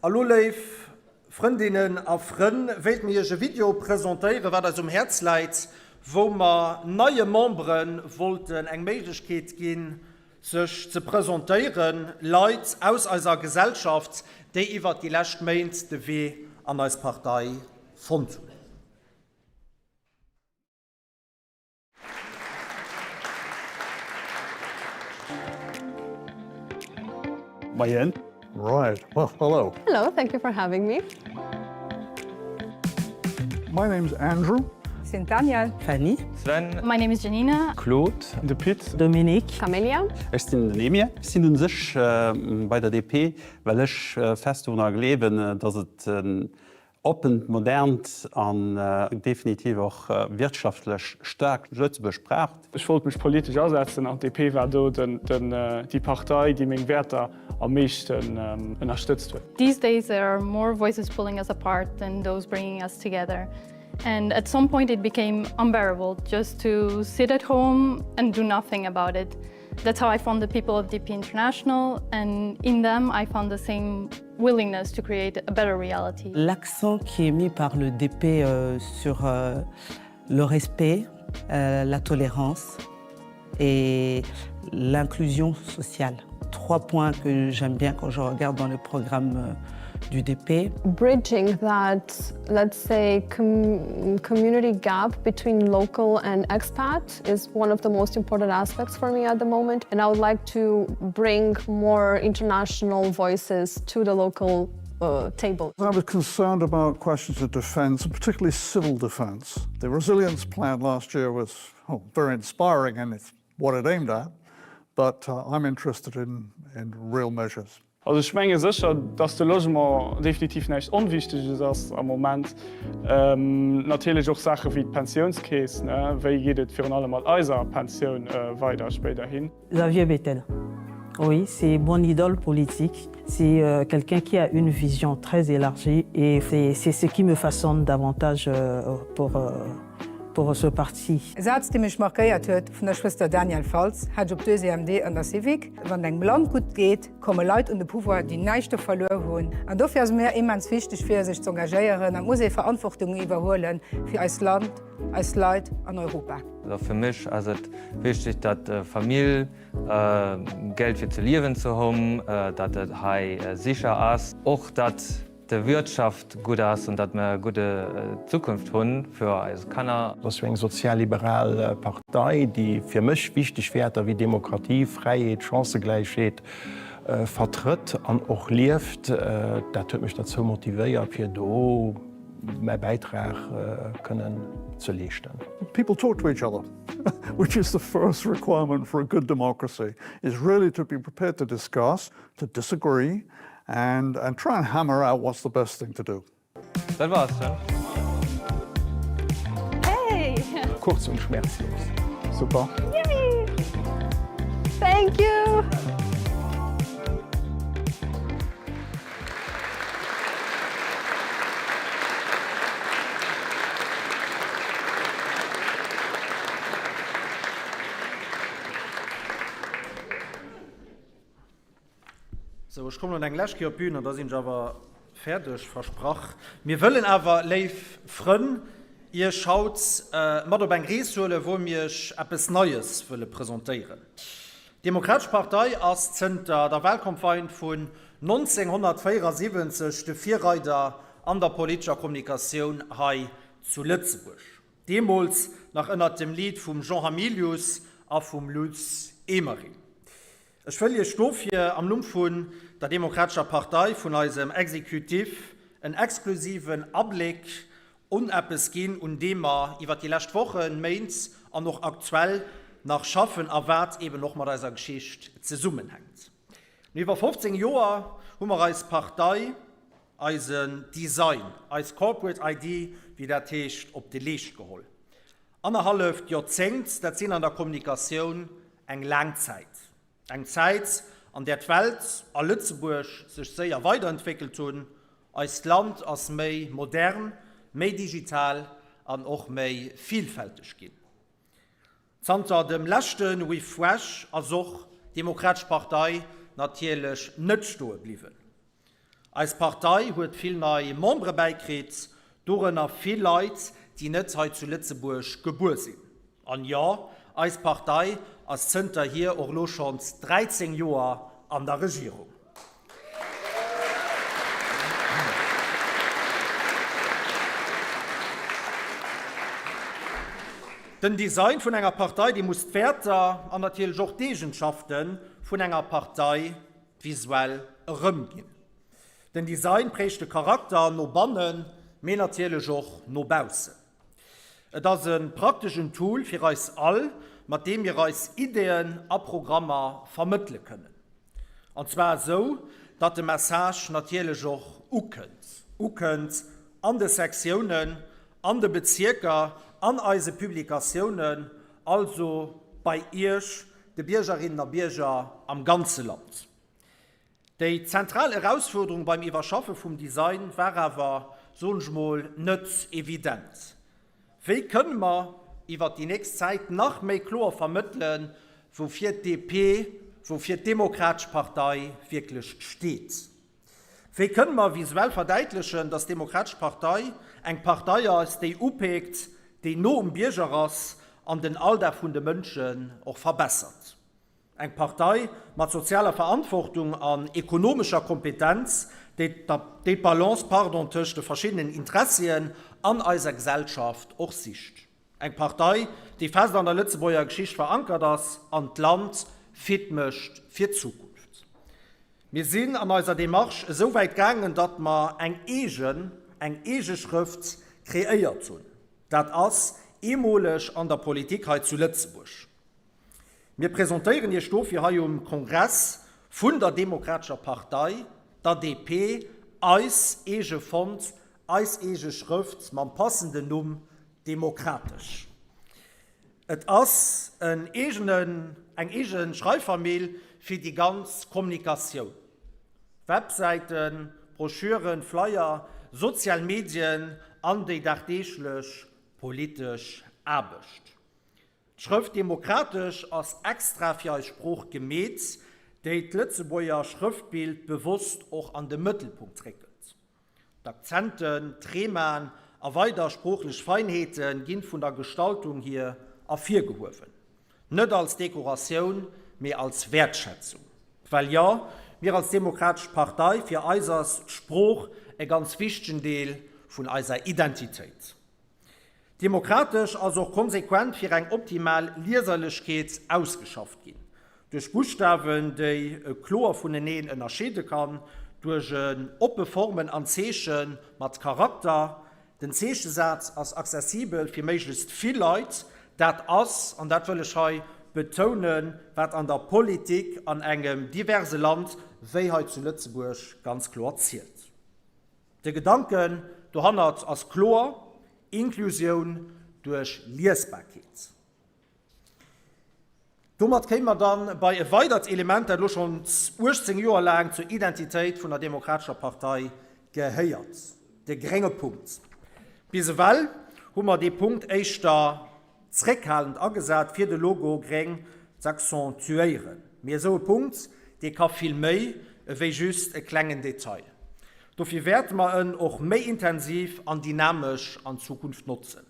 A lo, léif Frëndinnen a Frënn, wéilte mir iech e Video presentéieren, wat eis um Häerz läit, wou mer neie Membere wollten eng Méiglechkeet ginn, sech ze presentéieren, Leit aus eiser Gesellschaft, déi iwwert déi lescht Méint de Wee an eis Partei fonnt hunn. Moien. Right, well, hello. Hello, thank you for having me. My name's Andrew. Ech sinn d'Danielle. Fanny. Sven. My name is Janina. Claude. De Pit. Dominique. Camélia. Ech sinn den Emir. Ech sinn un sech bei der DP, well ech fest dorunner gleewen, datt et en Oppent, modernt an definitiv och wirtschaftlech staarkt Lëtzebuerg braucht. Ech wollt mech politesch asetzen an d'DP war do déi Partei, déi meng Wäerter am meeschten ënnerstëtzt huet. These days there are more voices pulling us apart than those bringing us together and at some point it became unbearable just to sit at home and do nothing about it. That's how I found the people of DP International and in them I found the same willingness to create a better reality. L'accent qui est mis par le DP euh, sur euh, le respect, euh, la tolérance et l'inclusion sociale. Trois points que j'aime bien quand je regarde dans le programme euh, du DP. Bridging that, let's say, com community gap between local and expat is one of the most important aspects for me at the moment. And I would like to bring more international voices to the local uh, table. I was concerned about questions of defence, and particularly civil defence. The resilience plan last year was oh, very inspiring and it's what it aimed at, but uh, I'm interested in, in real measures. Also ech menge sécher, dass de Logement definitiv näischt Onwichteges ass am Moment. Natierlech och Saache wéi d'Pensiounskeess, ne, wéi geet et virun allem mat eiser Pensioun weider spéiderhin? Xavier Bettel, oui, c'est mon idole politique, c'est quelqu'un qui a une vision très élargie et c'est ce qui me façonne davantage pour pour ce parti. E Saz, dee mech markéiert huet, vun der Schwëster Danielle Faltz, hat ech op deuxième D an der Civic, Wann et engem Land gutt geet, komme Leit un de Pouvoir, déi näischt verluer hunn. An dofir ass et mir immens wichteg, fir sech z'engagéieren. An et muss ee Verantwortung iwwerhuele fir eist Land, eis Leit an Europa. Also fir mech ass et wichteg, datt Famill, Geld fir ze liewen ze hunn, datt et hei sicher ass, och datt de Wirtschaft gutt ass an datt mer e gudde Zukunft hunn fir eis Kanner. Et ass jo eng sozialliberal Partei, déi fir mech wichteg Wäerter wéi Demokratie, Fräiheet, Chancëgläichheet vertrëtt an och lieft. Dat huet mech derzou motivéiert, fir do mäi Bäitrag kënnen ze leeschten. People talk to each other, which is the first requirement for a good democracy, is really to be prepared to discuss, to disagree and and try and hammer out what's the best thing to do. Dat war's, ne? Hey! Kurz und schmerzlos. Super. Yay! Thank you! Sou, ech kommen elo eng lescht Kéier op d'Bün an da sinn ech awer fäerdeg, versprach. Mir wëllen awer, léif Frënn, Iech haut mat op eng Rees huelen, wou mir Iech eppes Neies wëlle presentéieren. D'Demokratesch Partei ass zënter der Wahlcampagne vun 1974 de Virreider an der politescher Kommunikatioun hei zu Lëtzebuerg. Deemools nach ënnert dem Lead vum Jean Hamilius a vum Lutz Emering. Ech wëll Iech dofir am Numm vun der Demokratescher Partei, vun eisem Executif, en exklusiven Abléck on eppes ginn, un deem mer iwwer déi lescht Wochen, Méint an och aktuell nach schaffen a wat eben och mat eiser Geschicht zesummenhänkt. No iwwer 15 Joer hu mer eis Partei, eisen Design, eis Corporate ID, wéi dat heescht, op de Leescht geholl. Annerhalleft Joerzéngt, dat sinn an der Kommunikatioun eng laang Zäit. Eng Zäit, an där d'Welt a Lëtzebuerg sech séier weiderentwéckelt hunn. Eist Land ass méi modern, méi digital an och méi vilfälteg ginn. Zanter dem leschte Refresh ass och d'Demokratesch Partei natierlech net stoe bliwwen. Eis Partei huet vill nei Membere bäikritt, dorënner vill Leit, déi net hei zu Lëtzebuerg gebuer sinn. An jo, eis Partei ass zënterhier och elo schonns 13 Joer an der Regierung. Den Design vun enger Partei, dee muss d'Wäerter an natierlech och d'Eegenschafte vun enger Partei visuell erëmginn. Den Design prägt de Charakter no bannen, mee natierlech och no baussen. Et ass e prakteschen Tool fir eis all, mat deem mir eis Ideeën a Programmer vermëttele kënnen. An zwar esou, datt de Message natierlech och ukënnt. Ukënnt an de Sektiounen, an de Bezierker, an eise Publikatiounen, also bei Iech, de Biergerinnen a Bierger am ganze Land. Déi zentral Erausfuerderung beim Iwwerschaffe vum Design war awer, soen ech mol, net evident. Wéi kënne mer iwwert déi nächst Zäit nach méi kloer vermëttelen, woufir d'DP, woufir d'Demokratesch Partei wierklech steet? Wéi kënne mer visuell verdäitlechen, datt d'Demokratesch Partei eng Partei ass, déi upeekt, déi no um Bierger ass an den Alldag vun de Mënschen och verbessert? Eng Partei mat sozialer Verantwortung an ekonomescher Kompetenz, déi d'Balance, pardon, tëscht de verschiddenen Interessien an eiser Gesellschaft och sicht. Eng Partei, déi fest an der Lëtzebuerger Geschicht verankert ass an d'Land fit mécht fir d'Zukunft. Mir sinn an eiser Démarche esou wäit gaangen, datt mer eng eegen, eng eege Schrëft kreéiert hunn. Dat ass eemoleg an der Politik hei zu Lëtzebuerg. Mir presentéieren Iech dofir hei um Kongress vun der Demokratescher Partei, der DP, eis eege Font, eis eege Schrëft mam passenden Numm Demokratesch. Et ass en eegenen, eng eege Schreiffamill fir déi ganz Kommunikatioun, Websäiten, Broschüren, Flyer, sozial Medien an déi dagdeeglech politesch Aarbecht. D'Schrëft Demokratesch ass extra fir eis Sprooch gemeet, déi d'Lëtzebuerger Schrëftbild bewosst och an de Mëttelpunkt réckelt. D'Akzenten, d'Tremaen a weider sproochlech Feinheete ginn vun der Gestaltung hier ervirgehuewen. Net als Dekoratioun, mee als Wäertschätzung. Well jo, mir als Demokratesch Partei, fir eis ass d'Sprooch e ganz wichtegen Deel vun eiser Identitéit. Demokratesch ass och konsequent fir eng optimal Lieserlechkeet ausgeschafft ginn. Duerch Buschtawen, déi e kloer vuneneen ënnerscheede kann, duerch en oppe Formen an Zeeche mat Charakter. Den Zeechesaz ass accessibel fir méiglechst vill Leit. Dat ass, an dat wëll ech hei betounen, wat an der Politik an engem diverse Land wéi hei zu Lëtzebuerg ganz kloer zielt. De Gedanken dohannert ass kloer, Inklusioun duerch Liesbarkeet. Domat kéime mer dann bei e weidert Element, dat elo schonns 18 Joer laang zur Identitéit vun der Demokratescher Partei gehéiert, de grénge Punkt. Bis ewell hu mer dee Punkt éischter zréckhalend agesat, fir de Logo gréng z'accentuéieren. Mee esou e Punkt, dee ka vill méi ewéi just e klengen Detail. Dofir wäerte mer en och méi intensiv an dynamesch an Zukunft notzen.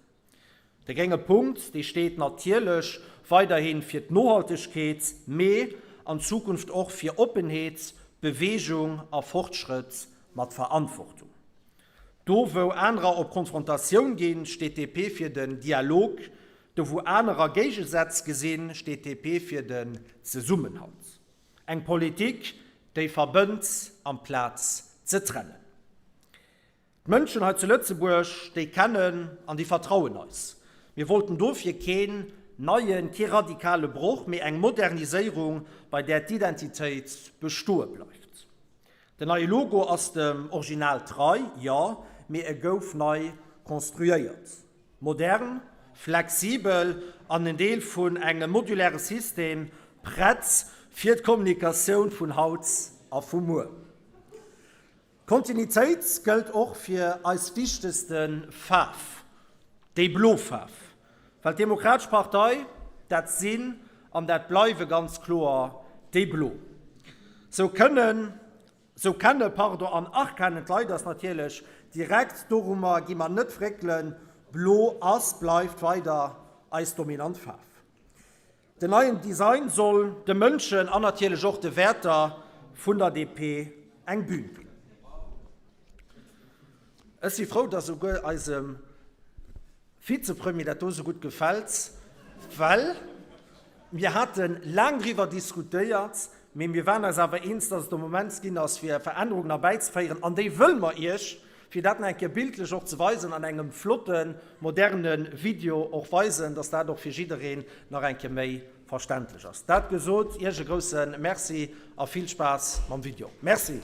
De grénge Punkt, dee steet natierlech weiderhi fir d'Nohaltegkeet, mee an Zukunft och fir Oppenheet, Beweegung a Fortschrëtt mat Verantwortung. Do wou anerer op Konfrontatioun ginn, steet DP fir den Dialog. Do wou anerer Géigesätz gesinn, steet DP fir den Zesummenhalt. Eng Politik, déi verbënnt amplaz ze trennen. D'Mënschen hei zu Lëtzebuerg, déi kennen an déi vertrauen eis. Mir wollten dofir keen neien, kee radikale Broch, mee eng Moderniséierung, bei där d'Identitéit bestoe bleift. Den neie Logo ass dem Original trei, jo, mee e gouf nei construiéiert. Modern, flexibel an en Deel vun engem moduläre System, prett fir d'Kommunikatioun vun haut a vu muer. Kontinuitéit gëllt och fir eis wichtegste Faarf, déi blo Faarf. Well d'Demokratesch Partei, dat sinn an dat bleiwe ganz kloer déi Blo. Sou kënnen, sou kenne, pardon, an erkennen d'Leit eis natierlech direkt. Dorummer gi mer net fréckelen. Blo ass, bleift weider eis dominant Faarf. Den neien Design soll de Mënschen an natierlech och de Wäerter vun der DP eng Bühn ginn. Ech si frou, dass esouguer eisem Vizepremier dat do esou gutt gefält, well mir hate laang driwwer diskutéiert, mee mir waren eis awer eens, dass et de Moment ginn ass, fir Verännerungen erbäizeféieren, an déi wëlle mer Iech fir dat nach eng Kéier bildlech och ze weisen, an engem flotten, moderne Video och weisen, dass dat och fir jiddereen nach eng Kéier méi verständlech ass. Dat gesot, Iech e grousse Merci a vill Spaass mam Video. Merci.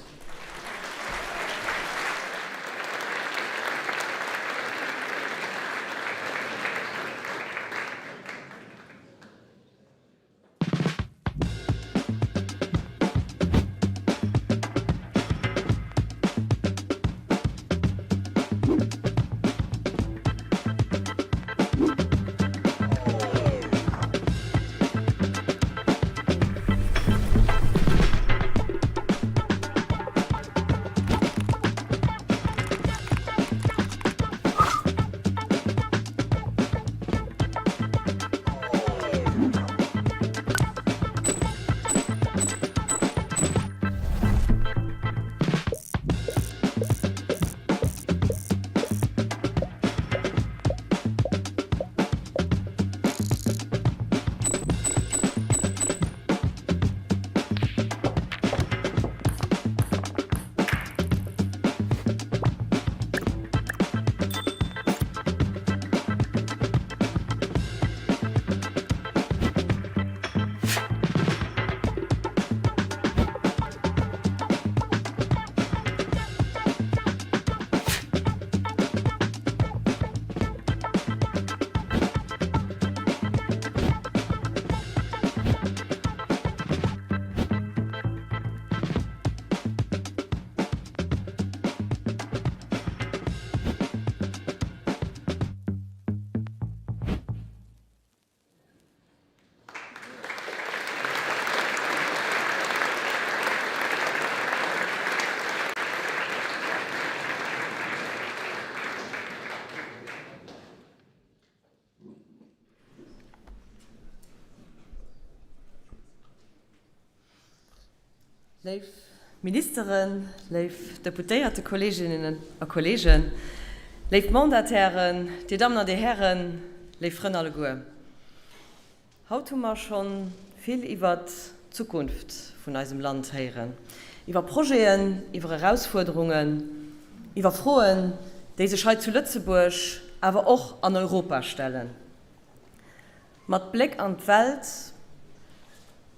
Léif Ministeren, léif Deputéiertekolleeginnen a Kolleegen, léif Mandatairen, Dir Dammen an Dir Hären, léif Frënn alleguer. Haut hu mer scho vill iwwert d'Zukunft vun eisem Land héieren, iwwer Projeten, iwwer Erausfuerderungen, iwwer Froen, déi sech hei zu Lëtzebuerg, awer och an Europa stellen. Mat Bléck an d'Welt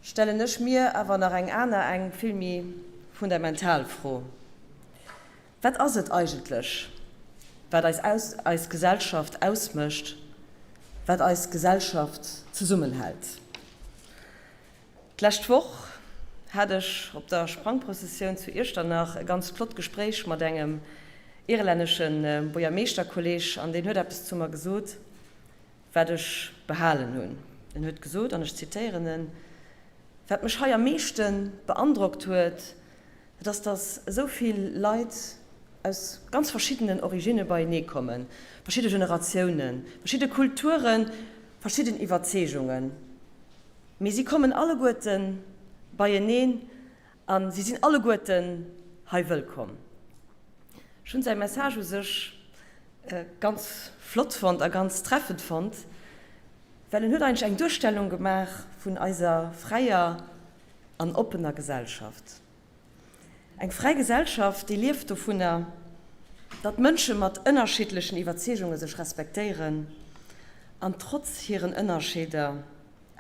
stellen ech mir awer nach eng aner, eng vill méi fundamental Fro, Wat ass et eigentlech, wat eis eis Gesellschaft ausmécht, wat eis Gesellschaft zesummenhält? D'lescht Woch hat ech op der Sprangprëssessioun zu Iechternach e ganz flott Gespréich mat engem irlännesche Buergermeeschterkolleg an deen huet eppes zu mer gesot, wat ech behalen hunn. En huet gesot, an ech zitéieren en, Wat mech hei am meeschte beandrockt huet, dat ass, datt esou vill Leit aus ganz verschiddenen Originne beienee kommen, verschidde Generatiounen, verschidde Kulturen, verschidden Iwwerzeegungen, mee si kommen alleguerte beieneen a si sinn alleguerten hei wëllkomm. Ech hunn säi Message u sech ganz flott fonnt a ganz treffend fonnt, well en huet eigentlech eng Duerstellung gemaach vun eiser fräier an oppener Gesellschaft. Eng fräi Gesellschaft, déi lieft dovunner, datt Mënsche mat ënnerschiddlechen Iwwerzeegunge sech respektéieren an trotz hiren Ënnerscheeder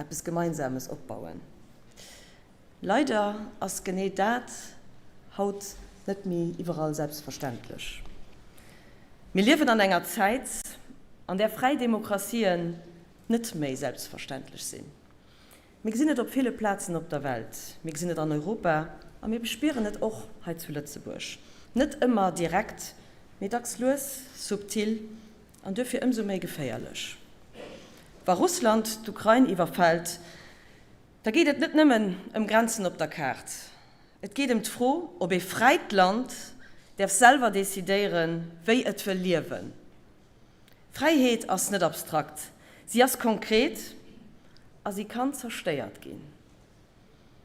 eppes Gemeinsames opbauen. Leider ass genee dat haut net méi iwwerall selbstverständlech. Mir liewen an enger Zäit, an där fräi Demokratien net méi selbstverständlech sinn. Mir gesinn et op ville Plazen op der Welt, mir gesinn et an Europa a mir bespieren et och hei zu Lëtzebuerg. Net ëmmer direkt, mee dacks lues, subtil an duerfir ëmsou méi geféierlech. Wa Russland d'Ukrain iwwerfält, da geet et net nëmmen ëm Grenzen op der Kaart. Et geet ëm d'Fro, ob ee fräit Land däerf selwer decidéieren, wéi et wëll liewen. Fräiheet ass net abstrakt, si ass konkret a si kann zerstéiert ginn.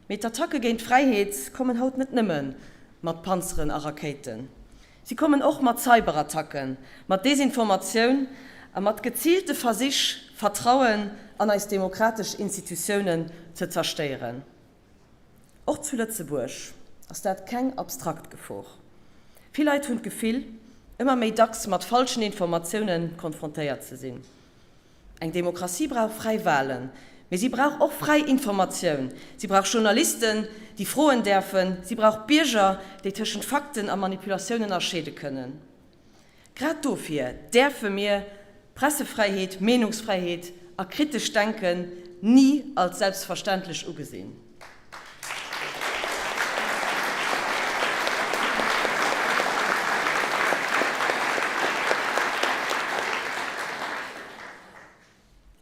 Mee d'Attacke géint d'Fräiheet kommen haut net nëmme mat Panzeren a Rakéiten. Si kommen och mat Cyberattacken, mat Desinformatioun a mat geziilte Versich, Vertrauen an eis demokratesch Institutiounen ze zerstéieren. Och zu Lëtzebuerg ass dat keng abstrakt Gefor. Vill Leit hunn d'Gefill, ëmmer méi dacks mat falschen Informatioune konfrontéiert ze sinn. Eng Demokratie brauch fräi Walen, mee si brauch och fräi Informatioun. Si brauch Journalisten, déi froen däerfen. Si brauch Bierger, déi tëschent Fakten a Manipulatioun ënnerscheede kënnen. Grad dofir däerfe mir Pressefräiheet, Meenungsfräiheet a kritescht Denken ni als selbstverständlech ugesinn.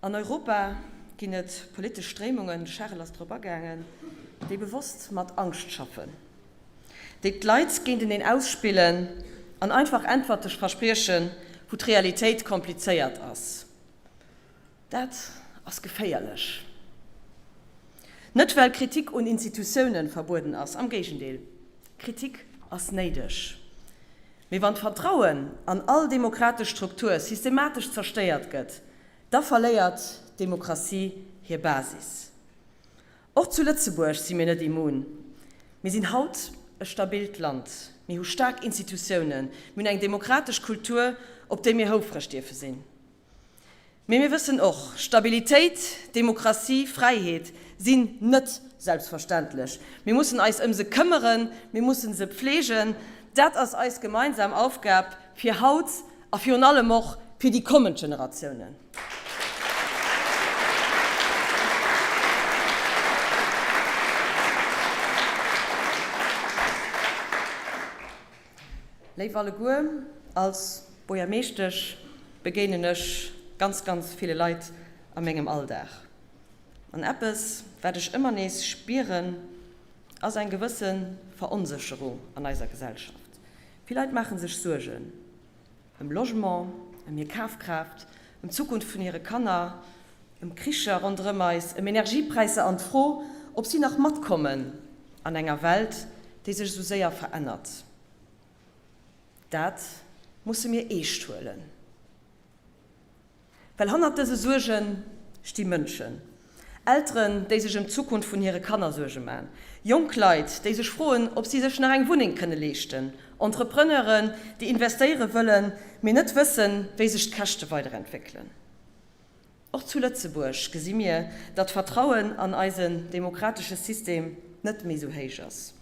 An Europa ginn et politesch Stréimungen, de Charel ass drop agaangen, déi bewosst mat Angscht schaffen, déi d'Leit géinteneen ausspillen an einfach Äntwerte verspriechen, wou d'Realitéit komplizéiert ass. Dat ass geféierlech. Net well Kritik un Institutiounen verbueden ass, am Géigendeel, Kritik ass néideg. Mee wann d'Vertrauen an all demokratesch Struktur systematesch zerstéiert gëtt, da verléiert d'Demokratie hir Basis. Och zu Lëtzebuerg si mir net immun. Mir sinn haut e stabilt Land, mir hu staark Institutiounen, mir hunn eng demokratesch Kultur, op déi mir houfreg dierfe sinn. Mee mir wëssen och, Stabilitéit, Demokratie, Fräiheet sinn net selbstverständlech. Mir mussen eis ëm se këmmeren, mir mussen se pflegen. Dat ass eis gemeinsam Aufgab fir haut a virun allem och fir déi kommend Generatiounen. Léif alleguer, als Buergermeeschtesch begéinen ech ganz, ganz ville Leit a mengem Alldag. An eppes, wat ech ëmmer nees spieren, ass eng gewësse Veronsécherung an eiser Gesellschaft. Vill Leit maache sech Suergen ëm Logement, ëm hir Kafkraaft, ëm d'Zukunft vun hire Kanner, ëm Kricher ronderëm eis, ëm Energiepräisser an d'Fro, ob si nach matkommen an enger Welt, déi sech esou séier verännert. Dat musse mir eescht huelen. Well hannert dëse Suerge sti Mënschen. Elteren, déi sech ëm d'Zukunft vun hire Kanner Suerge man. Jonk Leit, déi sech froen, ob si sech nach eng Wunneng kënne leeschten. Entrepreneuren, déi investéiere wëllen, mee net wëssen, wéi sech d'Käschte weiderentwéckelen. Och zu Lëtzebuerg gesi mir, datt d'Vertrauen an eisen demokratesche System net méi sou héich ass.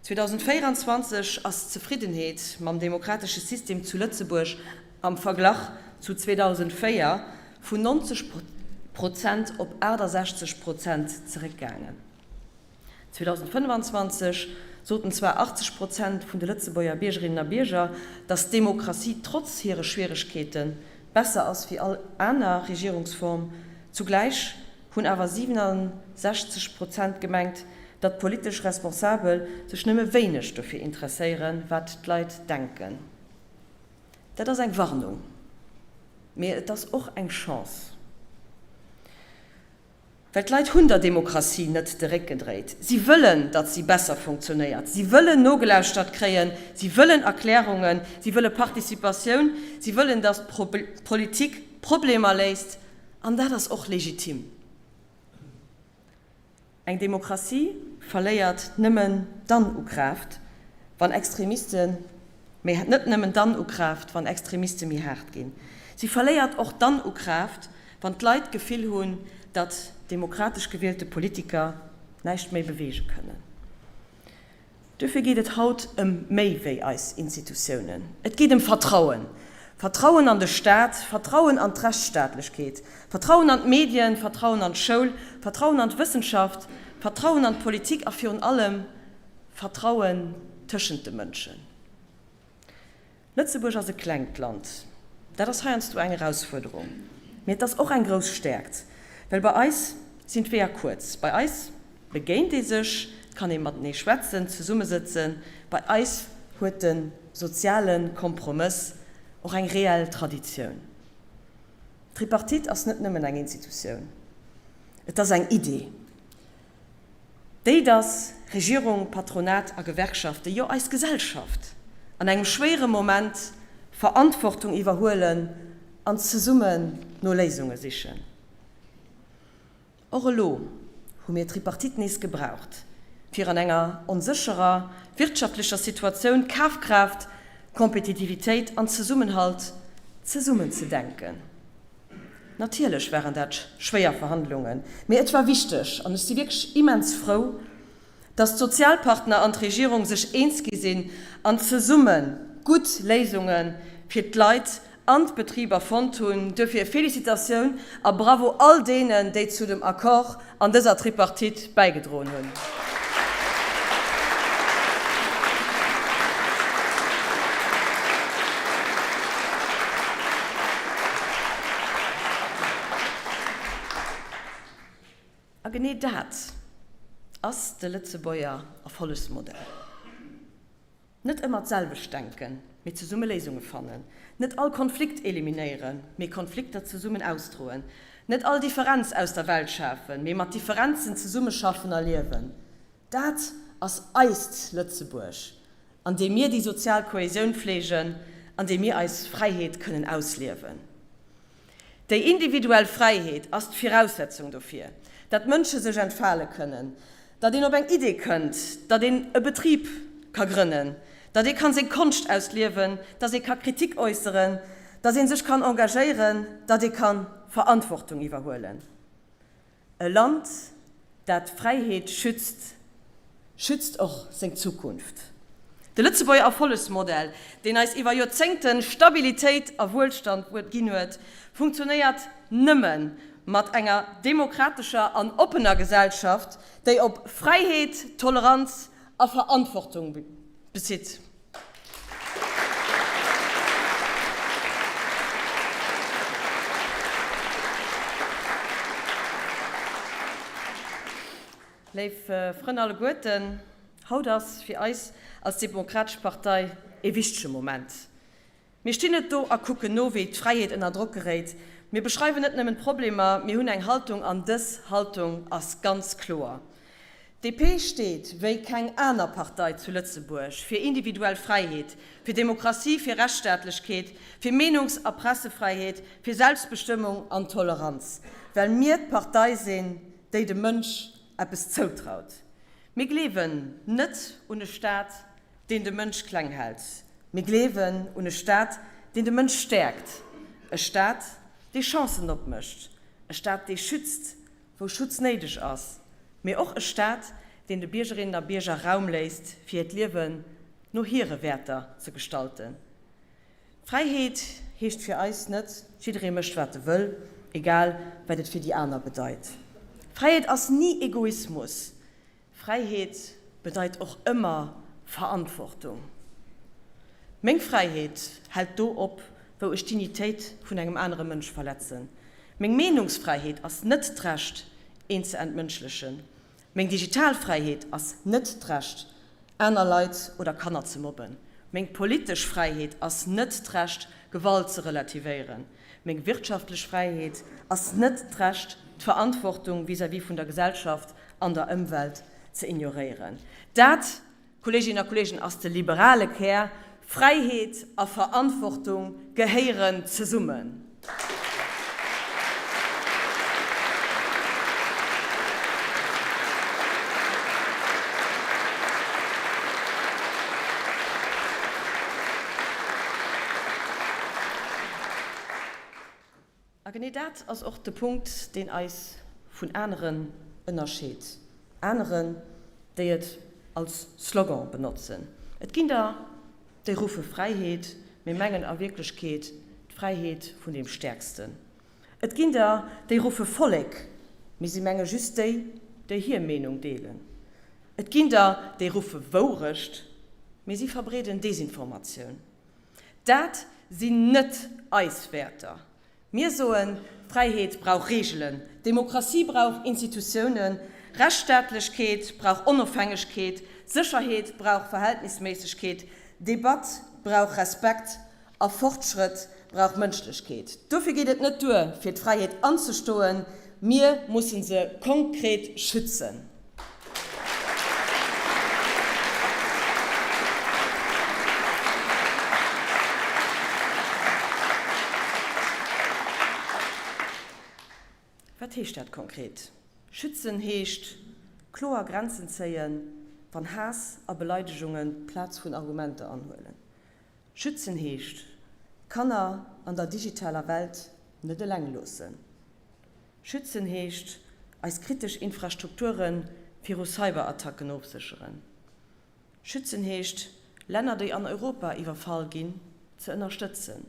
2024 ass d'Zefriddenheet mam demokratesche System zu Lëtzebuerg am Verglach zu 2004 vun 90 Prozent op 68 Prozent zeréckgaangen. 2025 soten zwar 80 Prozent vun de Lëtzebuerger Biergerinnen a Bierger, datt d'Demokratie trotz hire Schwieregkeete besser ass wéi all aner Regierungsform. Zugläich hunn awer 67 Prozent gemengt, datt politesch Responsabel sech nëmme wéineg dofir interesséieren, wat d'Leit denken. Dat ass eng Warnung, mee et ass och eng Chance. Well d'Leit hunn der Demokratie net de Réck gedréit. Si wëllen, datt si besser funktionéiert. Si wëllen nogelauschtert kréien. Si wëllen Erklärungen. Si wëlle Participatioun. Si wëllen, datt d'Politik Problemer léist. An dat ass och legitim. Eng Demokratie verléiert nëmmen dann u Kraaft, wann Extremiste méi net nëmmen dann u Kraaft, wann Extremiste méi haart ginn. Si verléiert och dann u Kraaft, wann d'Leit d'Gefill hunn, datt demokratesch gewielte Politiker näischt méi beweege kënnen. Duerfir geet et haut ëm méi wéi eis Institutiounen. Et geet ëm Vertrauen. Vertrauen an de Staat, Vertrauen an d'Rechtsstaatlechkeet, Vertrauen an d'Medien, Vertrauen an d'Schoul, Vertrauen an d'Wëssenschaft, Vertrauen an d'Politik a virun allem Vertrauen tëschent de Mënschen. Lëtzebuerg ass e klengt Land. Dat ass heiansdo eng Erausfuerderung, mee et ass och eng grouss Stäerkt, well bei eis sinn d'Weeër kuerz. Bei eis begéint ee sech, et kann ee matenee schwätzen, zesummesëtzen. Bei eis huet de soziale Kompromëss och eng reell Traditioun. D'Tripartite ass net nëmmen eng Institutioun, et ass eng Idee. Déi, dass Regierung, Patronat a Gewerkschaften, jo eis Gesellschaft, an engem schwéiere Moment Verantwortung iwwerhuelen an zesummen no Léisunge sichen. Och elo hu mir d'Tripartite nees gebraucht, fir an enger onsécherer wirtschaftlecher Situatioun Kafkraaft, Kompetitivitéit an Zesummenhalt zesummen ze denken. Natierlech waren dat schwéier Verhandlungen, mee et war wichteg an ech si wierklech immens frou, dass d'Sozialpartner an d'Regierung sech eens gi sinn an zesumme gutt Léisunge fir d'Leit an d'Betriber fonnt hunn. Duerfir Felicitatioun a Bravo all deenen, déi zu dem Accord an dëser Tripartite bäigedroen hunn. A genee dat ass de Lëtzebuerger Erfollegsmodell. Net ëmmer d'selwecht denken, mee zesumme Léisunge fannen. Net all Konflikt eliminéieren, mee Konflikter zesummen ausdroen. Net all Differenz aus der Welt schafen, mee mat Differenzen zesummeschaffen a liewen. Dat ass eist Lëtzebuerg, an deem mir déi sozial Kohesioun fleegen, an deem mir eis Fräiheet kënnen ausliewen. Déi individuell Fräiheet ass d'Viraussetzung dofir, datt Mënsche sech entfale kënnen, datt een op eng Idee kënnt, datt een e Betrib ka grënnen, datt ee kann seng Konscht ausliewen, datt ee ka Kritik äusseren, datt ee sech kann engagéieren, datt ee ka Verantwortung iwwerhuelen. E Land, dat d'Fräiheet schützt, schützt och seng Zukunft. De Lëtzebuerger Erfollegsmodell, deen eis iwwer Joerzéngte Stabilitéit a Wuelstand ginn huet, funktionéiert nëmme mat enger demokratescher an oppener Gesellschaft, déi op Fräiheet, Toleranz a Verantwortung bezitt. Léif Frënn alleguerten, haut ass fir eis als Demokratesch Partei ee wichtege Moment. Mir stinn net do a kucken no, wéi d'Fräiheet ënner Drock geréit. Mir beschreiwen net nëmmen d'Problemer, mir hunn eng Haltung an dës Haltung ass ganz kloer. DP steet, wéi keng aner Partei zu Lëtzebuerg, fir individuell Fräiheet, fir Demokratie, fir Rechtsstaatlechkeet, fir Meenungs a Pressefräiheet, fir Selbstbestëmmung an Toleranz, well mir d'Partei sinn, déi dem Mënsch eppes zoutraut. Mir gleewen net un e Staat, deen de Mënsch kleng hält. Mir gleewen un e Staat, deen de Mënsch stäerkt, e Staat, dee Chancen opmécht, e Staat, dee schützt, wou Schutz néideg ass, mee och e Staat, deen de Biergerinnen a Bierger Raum léisst, fir hiert Liewen no hire Wäerter ze gestalten. Fräiheet heescht fir eis net, jidderee mécht wat e wëll, egal wat et fir déi aner bedeit. Fräiheet ass ni Egoismus. Fräiheet bedeit och ëmmer Verantwortung. Meng Fräiheet hält do op, wou ech d'Dignitéit vun engem anere Mënsch verletzen. Meng Meenungsfräiheet ass net d'Recht, een ze entmënschlechen. Meng digital Fräiheet ass net d'Recht, aner Leit oder Kanner ze mobben. Meng politesch Fräiheet ass net d'Recht, Gewalt ze relativéieren. Meng wirtschaftlech Fräiheet ass net d'Recht, d'Verantwortung vis-à-vis vun der Gesellschaft an der Ëmwelt ze ignoréieren. Dat, Kolleeginnen a Kolleegen, ass de liberale Kär. Fräiheet a Verantwortung gehéieren zesummen. A genee dat ass och de Punkt, deen eis vun aneren ënnerscheet, aneren, déi et als Slogan benotzen. Et ginn der, déi ruffe Fräiheet, mee mengen a Wierklechkeet. D'Fräiheet vun deem Stäerksten. Et ginn der, déi ruffe Vollek, mee si menge just déi, déi hir Meenung deelen. Et ginn der, déi ruffe Wourecht, mee si verbreeden Desinformatioun. Dat sinn net eis Wäerter. Mir soen, Fräiheet brauch Reegelen, Demokratie brauch Institutiounen, Rechtsstaatlechkeet brauch Onofhängegkeet, Sécherheet brauch Verhältnisméissegkeet, Debatt brauch Respekt A Fortschrëtt brauch Mënschlechkeet. Dofir geet et net duer, fir d'Fräiheet anzestoen, mir musse se konkret schützen. Wat heescht dat konkret? Schützen heescht, kloer Grenzen zéien, wann Haass a Beleidegungen d'Plaz vun Argumenter anhuelen. Schützen heescht, d'Kanner an der digitaler Welt net eleng loossen. Schützen heescht, eis kritesch Infrastrukture viru Cyberattacken ofsécheren. Schützen heescht, Länner, déi an Europa iwwerfall ginn, ze ënnerstëtzen.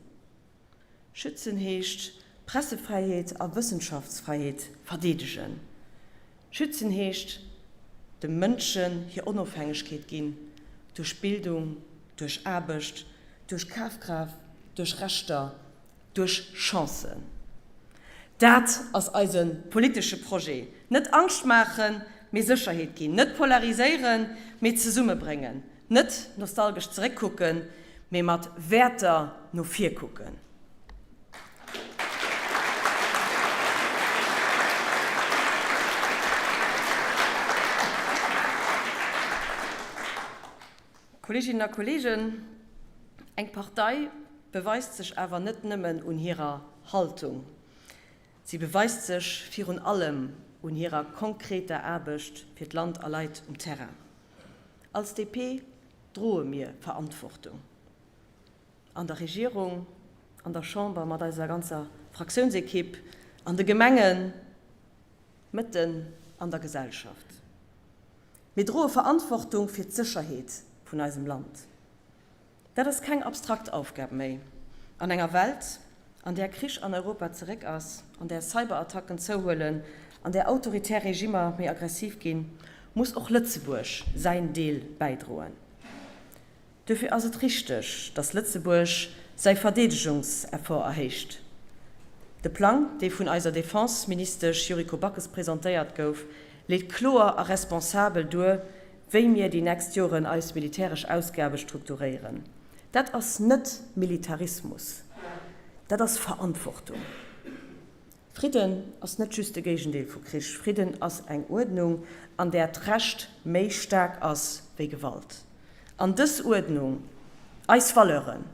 Schützen heescht, Pressefräiheet a Wëssenschaftsfräiheet verdeedegen. Schützen heescht, de Mënschen hir Onofhängegkeet ginn, duerch Bildung, duerch Aarbecht, duerch Kafkraaft, duerch Rechter, duerch Chancen. Dat ass eise politesche Projet. Net Angscht maachen, mee Sécherheet ginn. Net polariséieren, mee zesummebréngen. Net nostalgesch zeréckkucken, mee mat Wäerter no vir kucken. Kolleeginnen a Kolleegen, eng Partei beweist sech awer net nëmmen un hirer Haltung. Si beweist sech virun allem un hirer konkreter Aarbecht fir d'Land a Leit um Terrain. Als DP droe mir Verantwortung an der Regierung, an der Chamber mat eiser ganzer Fraktiounsekipp, an de Gemengen, mëtten an der Gesellschaft. Mir droe Verantwortung fir d'Sécherheet vun eisem Land. Dat ass keng abstrakt Aufgab méi. An enger Welt, an där Krich an Europa zeréck ass, an där Cyberattacken zouhuelen, an där autoritär Regimmer méi aggressiv ginn, muss och Lëtzebuerg säin Deel bäidroen. Duerfir ass et richteg, datt Lëtzebuerg säi Verdeedegungseffort erhéicht. De Plang, dee vun eiser Defenseministesch Yuriko Backes presentéiert gouf, leet kloer a responsabel duer, wéi mir déi nächst Joren eis militäresch Ausgabe strukturéieren. Dat ass net Militarismus, dat ass Verantwortung. Fridden ass net just de Géigendeel vu Krich. Fridden ass eng Uerdnung, an där d'Recht méi staark ass wéi Gewalt. An dës Uerdnung, eis Valeuren,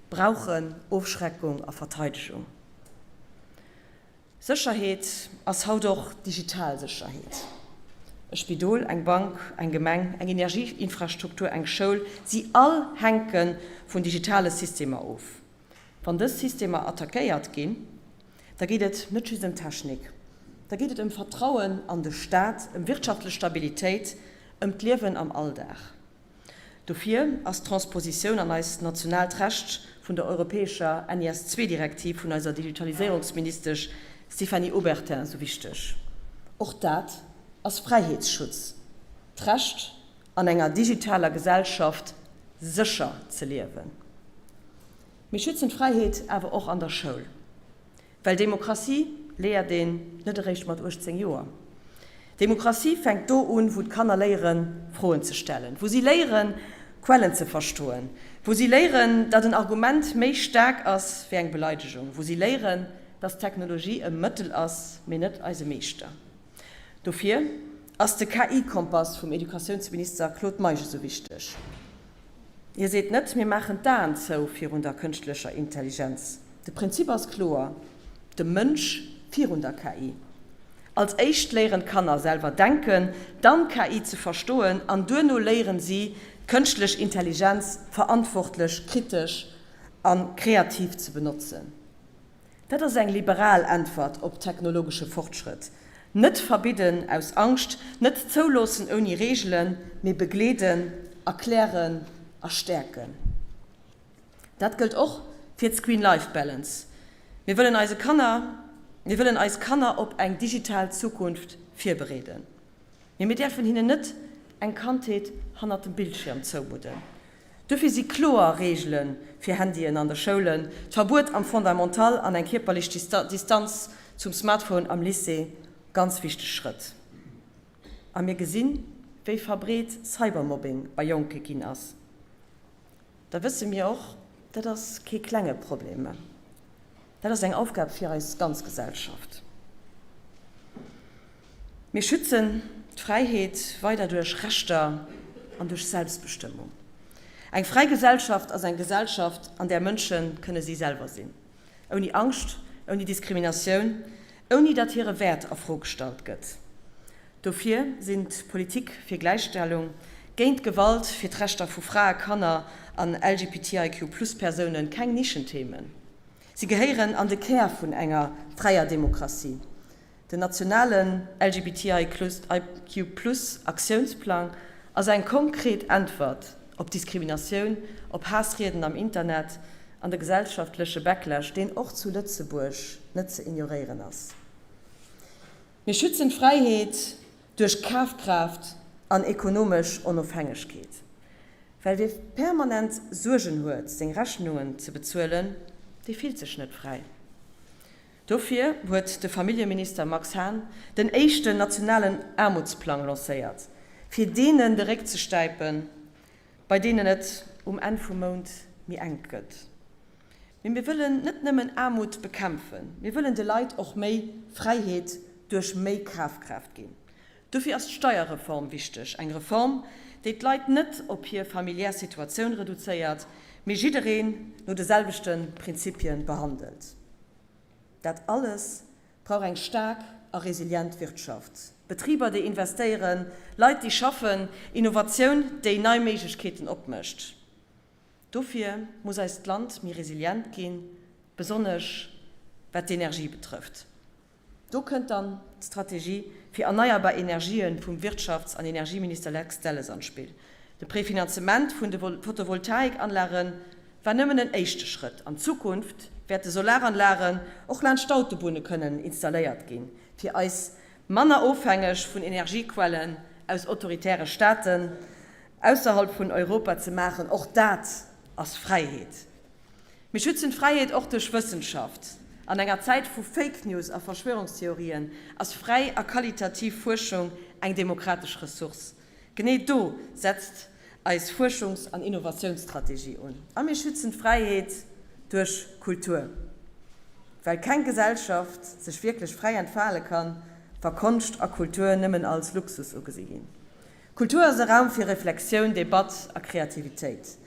brauchen Ofschreckung a Verteidegung. Sécherheet ass haut och digital Sécherheet. E Spidol, eng Bank, eng Gemeng, eng Energieinfrastruktur, eng Schoul, si all hänke vun digitale Systemer of. Wann dës Systemer attackéiert ginn, da geet et net just ëm Technik, da geet et ëm Vertrauen an de Staat, ëm wirtschaftlech Stabilitéit, ëm d'Liewen am Alldag. Dofir ass d'Transpositioun an eist nationaalt Recht vun der europäescher NIS-II-Direktiv vun eiser Digitaliséierungsministesch Stéphanie Obertin esou wichteg. Och dat ass Fräiheetsschutz, d'Recht, an enger digitaler Gesellschaft sécher ze liewen. Mir schützen d'Fräiheet awer och an der Schoul. Well Demokratie léiert een net eréischt mat 18 Joer. Demokratie fänkt do un, wou d'Kanner léieren, Froen ze stellen, wou si léieren, Quellen ze verstoen, wou si léieren, datt en Argument méi staark ass wéi eng Beleidegung, wou si léieren, datt Technologie e Mëttel ass, mee net eise Meeschter. Dofir ass de KI-Kompass vum Educatiounsminister Claude Meisch esou wichteg. Hie seet net, mir maachen d'Aen zou virun der kënschtlecher Intelligenz. De Prinzip ass kloer, de Mënsch virun der KI. Als éischt léieren d'Kanner selwer denken, dann d'KI ze verstoen an duerno léieren si, d'kënschtlech Intelligenz verantwortlech, kritesch a kreativ ze benotzen. Dat ass eng liberal Äntwert op technologesche Fortschrëtt. Net verbidden aus Angscht, net zouloossen ouni Reegelen, mee begleeden, erklären a stäerken. Dat gëllt och fir. Fir d'Screen-Life-Balance. Mir wëllen eise Kanner, mir wëllen eis Kanner op eng digital Zukunft virbereeden. Mee mir däerfen hinnen net eng Kandheet hannert dem Bildschierm zoumudden. Dofir si kloer Reegele fir Handyen an de Schoulen, d'Verbuet am Fondamental an eng kierperlech Distanz zum Smartphone am Lycée ganz wichteg Schrëtt. A mir gesinn, wéi verbreet Cybermobbing bei Jonke ginn ass. Da wësse mir och, dat ass kee klenge Problem, mä dat ass eng Aufgab fir eis ganz Gesellschaft. Mir schützen d'Fräiheet weider duerch Rechter an duerch Selbstbestëmmung. Eng fräi Gesellschaft ass eng Gesellschaft, an där Mënsche kënne si selwer sinn, ouni Angscht, ouni Diskriminatioun, ouni datt hire Wäert a Fro gestallt gëtt. Dofir sinn d'Politik fir Gläichstellung, géint Gewalt, fir d'Rechter vu Frae, Kanner an LGBTIQ-Plus-Persounen keng Nischenthemen. Si gehéieren an de Kär vun enger fräier Demokratie. Den nationalen LGBTIQ-Plus-Aktiounsplang ass eng konkret Äntwert op Diskriminatioun, op Haassrieden am Internet an de gesellschaftleche Backlash, deen och zu Lëtzebuerg net ze ignoréieren ass. Mir schützen d'Fräiheet duerch Kafkraaft an ekonomesch Onofhängegkeet. Well wie permanent Suergen huet, seng Rechnungen ze bezuelen, dee fillt sech net fräi. Dofir huet de Familljeminister Max Hahn den éischten nationalen Aarmutsplang lancéiert, fir deenen de Réck ze stäipen, bei deenen et um Enn vum Mount méi enk gëtt. Mee mir wëllen net nëmmen Aarmut bekämpfen, mir wëllen de Leit och méi Fräiheet duerch méi Kafkraaft ginn. Dofir ass d'Steierreform wichteg, eng Reform, déi d'Leit net op hir familiär Situatioun reduzéiert, mee jiddereen no de selwechte Prinzipie behandelt. Dat alles brauch eng staark a resilient Wirtschaft, Betriber, déi investéieren, Leit, déi schaffen, Innovatioun, déi nei Méiglechkeeten opmécht. Dofir muss eist Land méi resilient ginn, besonnesch wat d'Energie betrëfft. Do kënnt dann d'Strategie fir erneierbar Energië vum Wirtschafts an Energieminister Lex Delles an d'Spill. De Prefinanzement vun de Photovoltaikanlage war nëmmen en éischte Schrëtt. An Zukunft wäerte Solaranlagen och laanscht d'Autobunne kënnen installéiert ginn, fir eis manner ofhängeg vun Energiequellen aus autoritäre Staaten ausserhalb vun Europa ze maachen. Och dat ass Fräiheet. Mir schützen d'Fräiheet och duerch Wëssenschaft. An enger Zäit vu Fake News a Verschwörungstheorien ass fräi a qualitativ Fuerschung eng demokratesch Ressource. Genee do setzt eis Fuerschungs an Innovatiounsstrategie un. A mir schützen d'Fräiheet duerch Kultur. Well keng Gesellschaft sech wierklech fräi entfale kann, wa Konscht a Kultur nëmmen als Luxus ugesi ginn. Kultur ass e Raum fir Reflexioun, Debatt a Kreativitéit.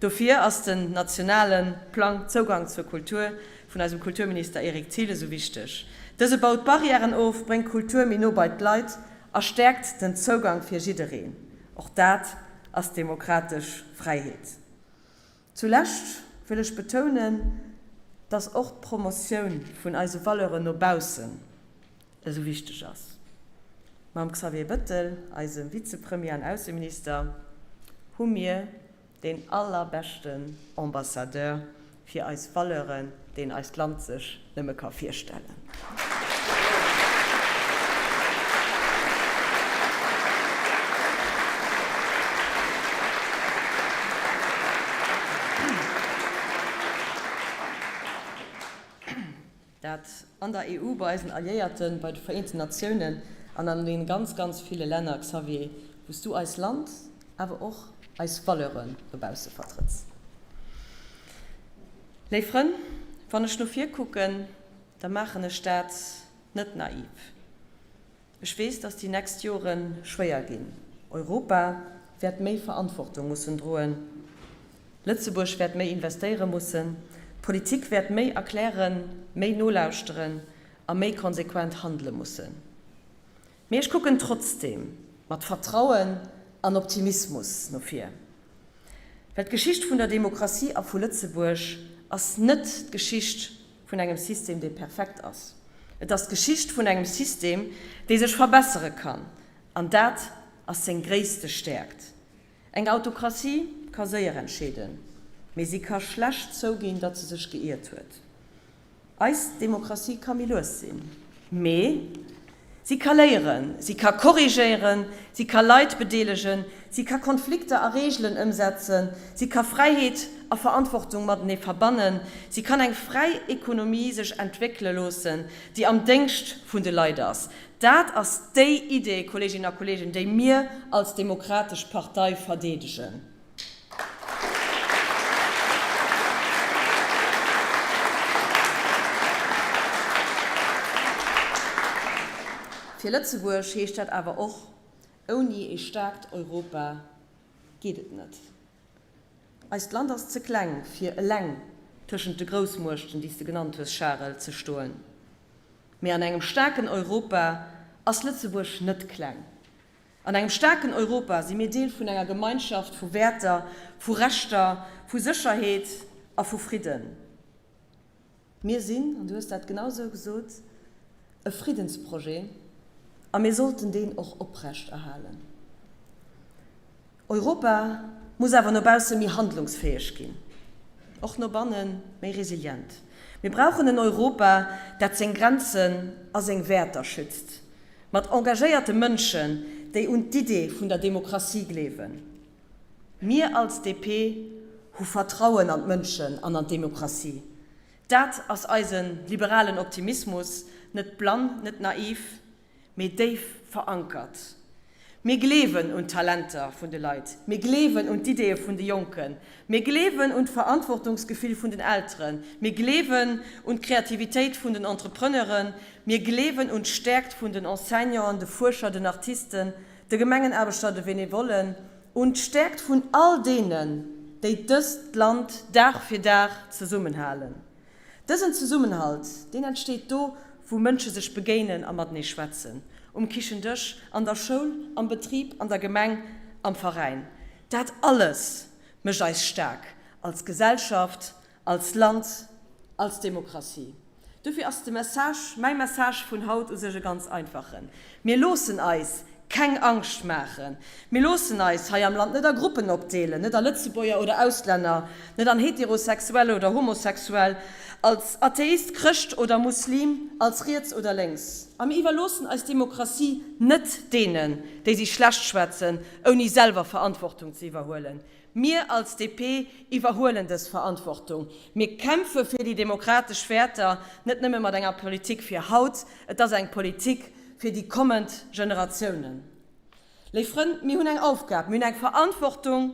Dofir ass den nationale Plang Zougang zur Kultur vun eisem Kulturminister Eric Thill esou wichteg. Dëse baut Barrièren of, bréngt Kultur méi no bei d'Leit a stäerkt den Zougang fir jiddereen. Och dat ass demokratesch Fräiheet. Zulescht wëll ech betounen, dass och d'Promotioun vun eise Valeuren no baussen esou wichteg ass. Mam Xavier Bëttel, eisem Vizepremier an Ausseminister, hu mir deen allerbeschten Ambassadeur fir eis Valeuren, deen eist Land sech nëmme ka virstellen. Dat an der EU, bei eisen Alliéierten, bei de Vereenten Natiounen an an deene ganz, ganz ville Länner, Xavier, wou s du eist Land, awer och eis Valeuren dobausse vertrëtts. Léif Frënn, wann ech no vir kucken, da maachen ech dat net naiv. Ech weess, dass déi nächst Jore schwéier ginn. Europa wäert méi Verantwortung mussen droen. Lëtzebuerg wäert méi investéiere mussen. D'Politik wäert méi erklären, méi nolauschteren a méi konsequent handele mussen. Mee ech kucken trotzdeem mat Vertrauen an Optimismus no vir. Well d'Geschicht vun der Demokratie a vu Lëtzebuerg ass net d'Geschicht vun engem System, dee perfekt ass. Et ass d'Geschicht vun engem System, dee sech verbessere kann. An dat ass seng gréisste Stäerkt. Eng Autokratie ka séier entscheeden. Mee si ka schlecht zouginn, datt se sech geiert huet. Eis Demokratie ka méi lues sinn, mee si ka léieren, si ka korrigéieren, si ka Leit bedeelegen, si ka Konflikter a Reegelen ëmsetzen, si ka Fräiheet a Verantwortung matenee verbannen, si kann eng fräi Ekonomie sech entwéckele loossen, déi am Déngscht vun de Leit ass. Dat ass déi Idee, Kolleeginnen a Kolleegen, déi mir als Demokratesch Partei verdeedegen. Fir Lëtzebuerg heescht dat awer och, Ouni ee staarkt Europa geet et net. Eist Land ass ze kleng, fir eleng tëschent de Groussmuechten, déi s de genannt hues, Charel, ze stoen. Mee an engem staarken Europa ass Lëtzebuerg net kleng. An engem staarken Europa si mir Deel vun enger Gemeinschaft vu Wäerter, vu Rechter, vu Sécherheet a vu Fridden. Mir sinn, an du hues dat genau esou gesot, e Friddensprojet a mir sollten deen och oprecht erhalen. Europa muss awer no bausse méi handlungsfäeg ginn, och no banne méi resilient. Mir brauchen en Europa, dat seng Grenzen a seng Wäerter schützt, Mat engagéierte Mënschen, déi un d'Idee vun der Demokratie gleewen. Mir als DP hu Vertrauen an d'Mënschen an an d'Demokratie. Dat ass eise liberalen Optimismus, net blann, net naiv, mee déif verankert. Mir gleewen un d'Talenter vun de Leit. Mir gleewen un d'Ideeë vun de Jonken. Mir gleewen un d'Verantwortungsgefill vun den Elteren. Mir gleewen un d'Kreativitéit vun den Entrepreneuren. Mir gleewen un d'Stäerkt vun den Enseignanten, de Fuerscher, den Artisten, de Gemengenaarbechter, de Benevollen, un d'Stäerkt vun all deenen, déi dëst Land Dag fir Dag zesummenhalen. Dësen Zesummenhalt, deen entsteet do, wou Mënsche sech begéinen a matenee schwätzen, um Kichendësch, an der Schoul, am Betrib, an der Gemeng, am Veräin. Dat alles mécht eis staark, als Gesellschaft, als Land, als Demokratie. Dofir ass de Message, mäi Message vun haut u sech e ganz einfachen, Mir loossen eis keng Angscht maachen. Mir loossen eis hei am Land net a Gruppen opdeelen, net a Lëtzebuerger oder Auslänner, net an Heterosexuell oder Homosexuell, als Atheist, Chrëscht oder Muslim, als riets oder lénks. A mir iwwerloossen eis Demokratie net deenen, déi si schlecht schwätzen, ouni selwer Verantwortung ze iwwerhuelen. Mir als DP iwwerhuelen dës Verantwortung. Mir kämpfe fir déi demokratesch Wäerter, net nëmme mat enger Politik fir haut, et ass eng Politik fir déi kommend Generatiounen. Léif Frënn, mir hunn eng Aufgab, mir hunn eng Verantwortung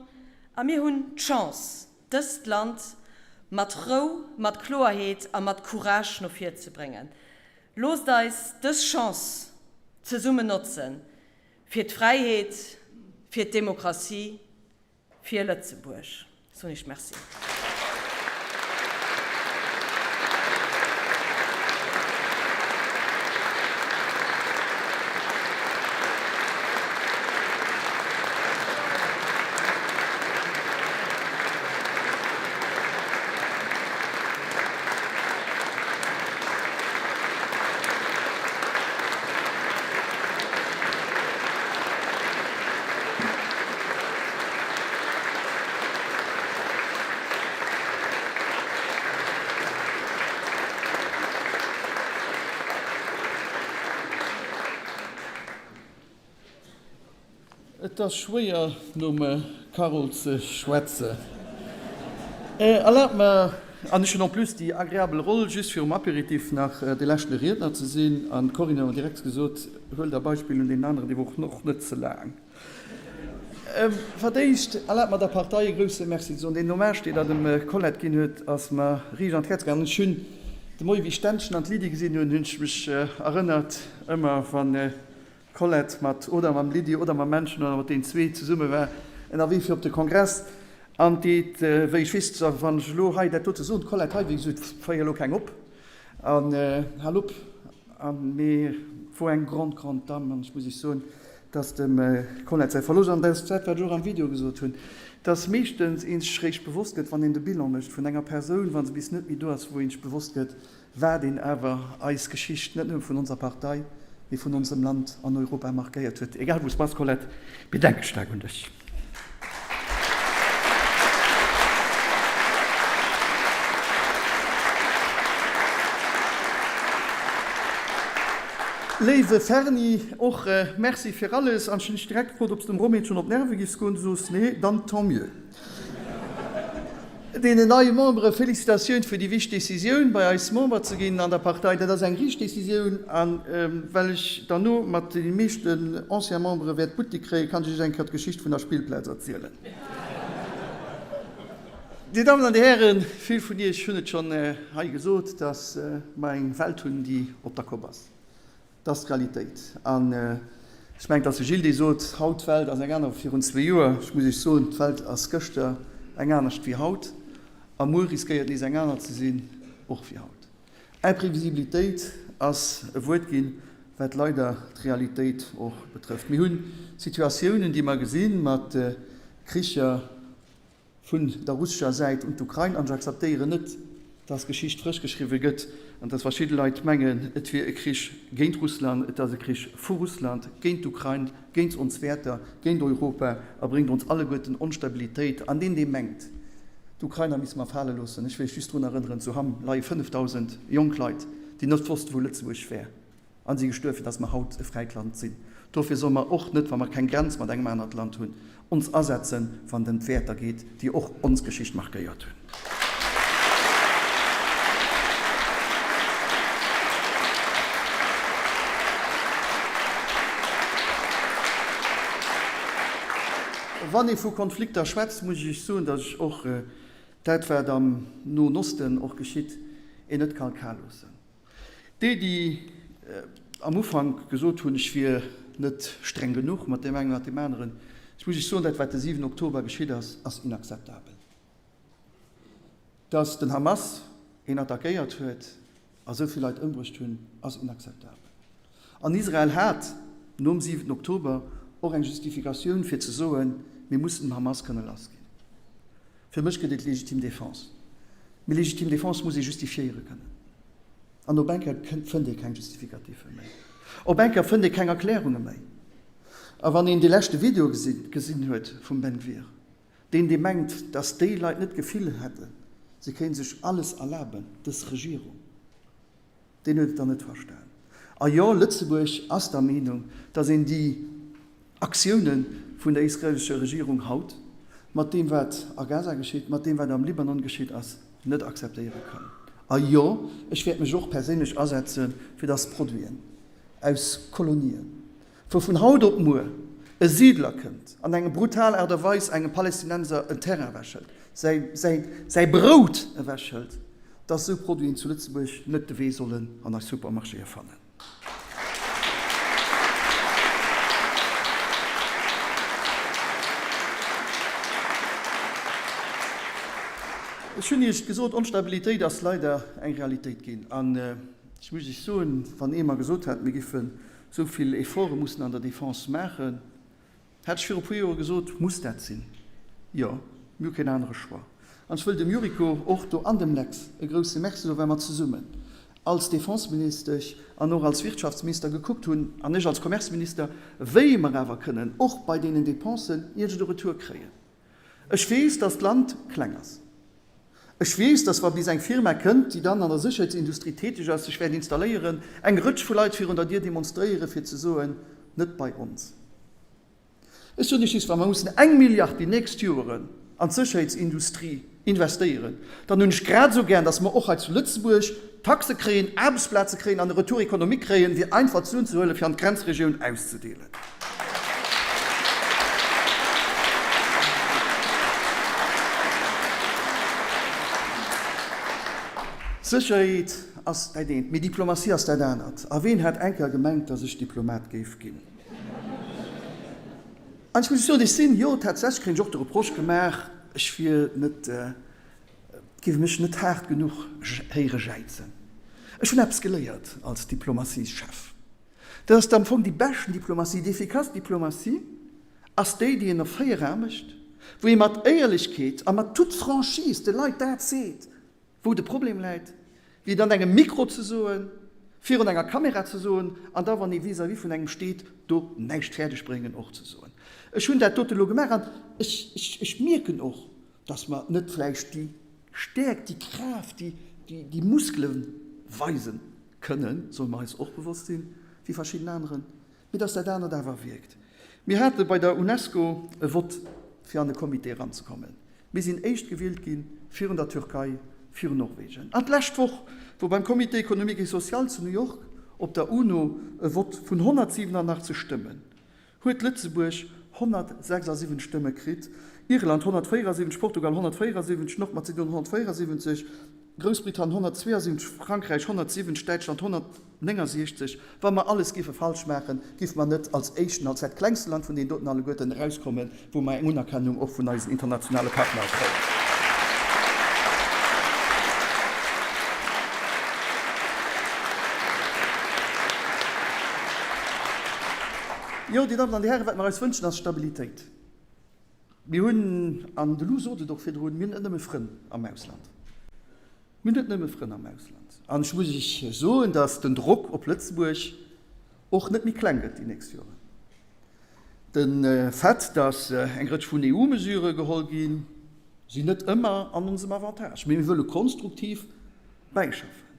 a mir hunn d'Chance, dëst Land mat Rou, mat Kloerheet a mat Courage no vir ze bréngen. Loosst eis dës Chance zesummen notzen, fir d'Fräiheet, fir d'Demokratie, fir Lëtzebuerg. Soen Iech Merci. Et ass schwéier nom Carole ze schwätzen. Erlaabt mer, an ech hunn en plus déi agreabel Roll, just virum Apéritif nach de leschte Riedner ze sinn, an d'Corinne huet mer direkt gesot, Huel der Beispill un deenen aneren, déi wochen och net ze laang. Fir d'éischt erlaabt mer der Partei e grousse Merci ze soen. Deen Hommage, dee Der dem Colette ginn huet, ass mer riicht an d'Häerz gaangen. Ech hunn de Moie wéi ech d'Ännchen an d'Lydie gesinn hunn, hunn ech mech erënnert, ëmmer wann d'Colette mat oder mam Lydie oder mam Männchen oder mat deenen zwee zesumme war ënnerwee fir op de Kongress. An déi, wéi ech weess, wann ech elo hei dat dote soen, d'Colette hei, wéi gesot, féier elo keng op an hal op. A mee wor eng grande, grande Dame. An ech muss Iech soen, dass dem Colette säi Verloscht, an dat ass dat, wat ech och am Video gesot hunn, dass meeschtens ee sech réischt bewosst gëtt, wann een de Bilan mécht vun enger Persoun, wa se bis net méi do ass, wou ee sech bewosst gëtt, wat een awer eis Geschicht, net nëmme vun onser Partei, mee vun onsem Land an Europa markéiert huet. Egal wou s bass, Colette, mir denke staark un dech. Léiwe Ferni, och Merci fir alles. An ech hunn dech direkt gefrot, ob s de dem Romain schonn op d'Nerve giffs goen. Du soos nee, dann tant mieux. Deenen neie Membere Felicitatioun fir déi wichteg Decisioun, bei eis Member ze ginn an der Partei. Dat ass eng richteg Decisioun. A well ech derno mat deene meeschten ancien Membere wäert Buttek kréien, kann ech iech eng Kéier d'Geschicht vun der Spillplaz erzielen. Dir Dammen an Dir Hären, vill vun Iech hunn et schonn hei gesot, dass mer eng Welt hunn, déi op der Kopp ass. Dat ass d'Realitéit. An ech mengen, et ass de Gilles, dee sot, haut d'Welt ass eng aner wéi virun zwee Joer. Ech muss Iech soen, d'Welt ass gëschter eng anescht wéi haut a muer riskéiert nees eng aner ze sinn, och wéi haut. Imprévisibilitéit ass e Wuert ginn, wat leider d'Realitéit och betrëfft. Mir hunn Situatiounen, déi mer gesinn, mat Kricher, vun der russescher Säit un d'Ukrain an ech akzeptéieren net, dass Geschicht frësch geschriwwe gëtt an dass verschidde Leit mengen, et wier e Krich géint Russland. Et ass e Krich vu Russland géint d'Ukrain, géint ons Wäerter, géint Europa a bréngt ons alleguerten Onstabilitéit. An deen, dee mengt, d'Ukrainer misste mer fale loossen, ech wéilt just drun erënneren, zu Hamm leie 5.000 jonk Leit, déi net wosste wou Lëtzebuerg wär. A si gestuerf, fir dass mer haut e fräit Land sinn. Dofir solle mer och net, wa mer keng Grenz mat engem anert Land hunn, ons asetzen, wann et ëm d'Wäerter geet, déi och ons Geschicht markéiert hunn. Wann ee vu Konflikter schwätzt, muss ech Iech soen, dass ech och dat, wat am Noen Osten och geschitt, een net ka kal loossen. Déi, déi am Ufank gesot hunn, ech wier net streng genuch mat deem engen, mat deem aneren, ech muss Iech soen, dat wat de 7 Oktober geschitt ass, ass inakzeptabel. Datt den Hamas een attackéiert huet a sou vill Leit ëmbruecht hunn, ass inakzeptabel. An Israel hat nom 7 Oktober och eng Justifikatioun fir ze soen, mir mussen dem Hamas kënne lassginn. Fir mech gëtt et légitime défense. Mee légitime défense muss ee justifiéiere kënnen. An op eng Kéier fënnt ee keng Justificatiffe méi. Op eng Kéier fënnt ee keng Erklärunge méi. A wann een dee leschte Video gesinn huet vum Ben Gvir, deen dee mengt, datt déi Leit net d'Gefill hätten, se kéinte sech alles erlaben, dës Regierung, Deen huet et dann net verstan. A jo, Lëtzebuerg ass der Meenung, datt een déi Aktioune vun der israelescher Regierung haut, mat deem wat a Gaza geschitt, mat deem wat am Libanon geschitt ass, net akzeptéiere kann. A jo, ech wäert mech och perséinlech asetzen, fir datt Produiten aus Kolonien, wou vun haut op muer e Siidler kënnt an eng brutal Aart a Weis engem Palästinenser en Terrain ewechhëlt, säi Brout ewechhëlt, dass esou Produiten zu Lëtzebuerg net de Wee sollen an eis Supermarchéë fannen. Ech hunn Iech gesot, Onstabilitéit ass leider eng Realitéit ginn. An ech muss Iech soen, wann ee mer gesot hätt, mir giffen Esou vill Efforte mussen an der Defense maachen, hat ech viru puer Joer gesot. Muss dat sinn? Jo, mir hu keen anere Choix. An ech wëll dem Yuriko och do an dem Lex e grouse Merci soen, well mer zesummen als Defenseministesch an och als Wirtschaftsminister gekuckt hunn, an ech als Commerceminister, wéi mer awer kënnen och bei deenen Dépensen iergend e Retour kréien. Ech weess, dass d'Land kleng ass. Ech weess, dass wa bis eng Firma kënnt, déi dann an der Sécherheetsindustrie täteg ass, sech wäert installéieren, eng Rëtsch vu Leit virun der Dier demonstréieren, fir ze soen, Net bei ons. Ech soen Iech just, wa mer mussen eng Milliard déi nächst Joeren an d'Sécherheetsindustrie investéieren, dann hunn ech grad esou gär, dass mer och hei zu Lëtzebuerg Taxe kréien, Aarbechtsplaze kréien an e Retour économique kréien, wéi einfach d'Suen ze huelen, fir an d'Grenzregioun auszedeelen. Sécherheet ass dat eent, mee Diplomatie ass dat anert. A ween hat eng Kéier gemengt, dass ech Diplomat géif ginn? An ech muss soen, ech sinn, jo, tatsächlech kréien ech och de Reproche gemaach, ech wier net, géif mech net haart genuch héiere jäizen. Ech hunn eppes geléiert als Diplomatieschef. Dat ass am Fong déi beschten Diplomatie, déi efficace Diplomatie ass déi, déi een op 4 Ae mécht, wou ee mat Éierlechkeet a mat toute franchise de Leit dat seet, wou de Problem läit, wéi et an engem Mikro ze soen, virun enger Kamera ze soen an da wann ee vis-à-vis vun engem steet, do näischt fäerdeg bréngen och ze soen. Ech hunn dat dote elo gemaach an ech, ech mierken och, dass mer net vläicht déi Stäerkt, déi Kraaft, déi Muskele weisen kënnen, solle mer eis och bewosst sinn. wéi verschidden aneren, mee dass dat anert awer wierkt. Mir hate bei der UNESCO e Vott, fir an de Comité eranzekommen. Mir sinn éischt gewielt gi virun der Türkei, virun Norwegen. An d'lescht Woch wor beim Comité économique et social zu New York op der UNO e Vott vun 187 Stëmmen. Huet Lëtzebuerg 176 Stëmme kritt, Irland 174, Portugal 174, Nordmazedonien 174, Groussbritannien 172, Frankräich 170, Däitschland 169. Wa mer alles géife falsch maachen, géife mer net als éischten, als dat klengste Land vun deenen doten alleguerten erauskommen, wou mer eng Unerkennung och vun eisen internationale Partner kréien. Jo, Dir Dammen an Dir Hären, wat mer eis wënschen, ass Stabilitéit. Mir hunn, an de Lou sot et och virdrun, mir hunn net nëmme Frënn am Ausland. Mir hunn net nëmme Frënn am Ausland. An ech muss Iech soen, datt den Drock op Lëtzebuerg och net méi kleng gëtt déi nächst Joren. De Fait, datt eng Rëtsch vun EU-Mesurë geholl ginn, sinn net ëmmer an onsem Avantage. Mee mir wëlle konstruktiv bäischaffen.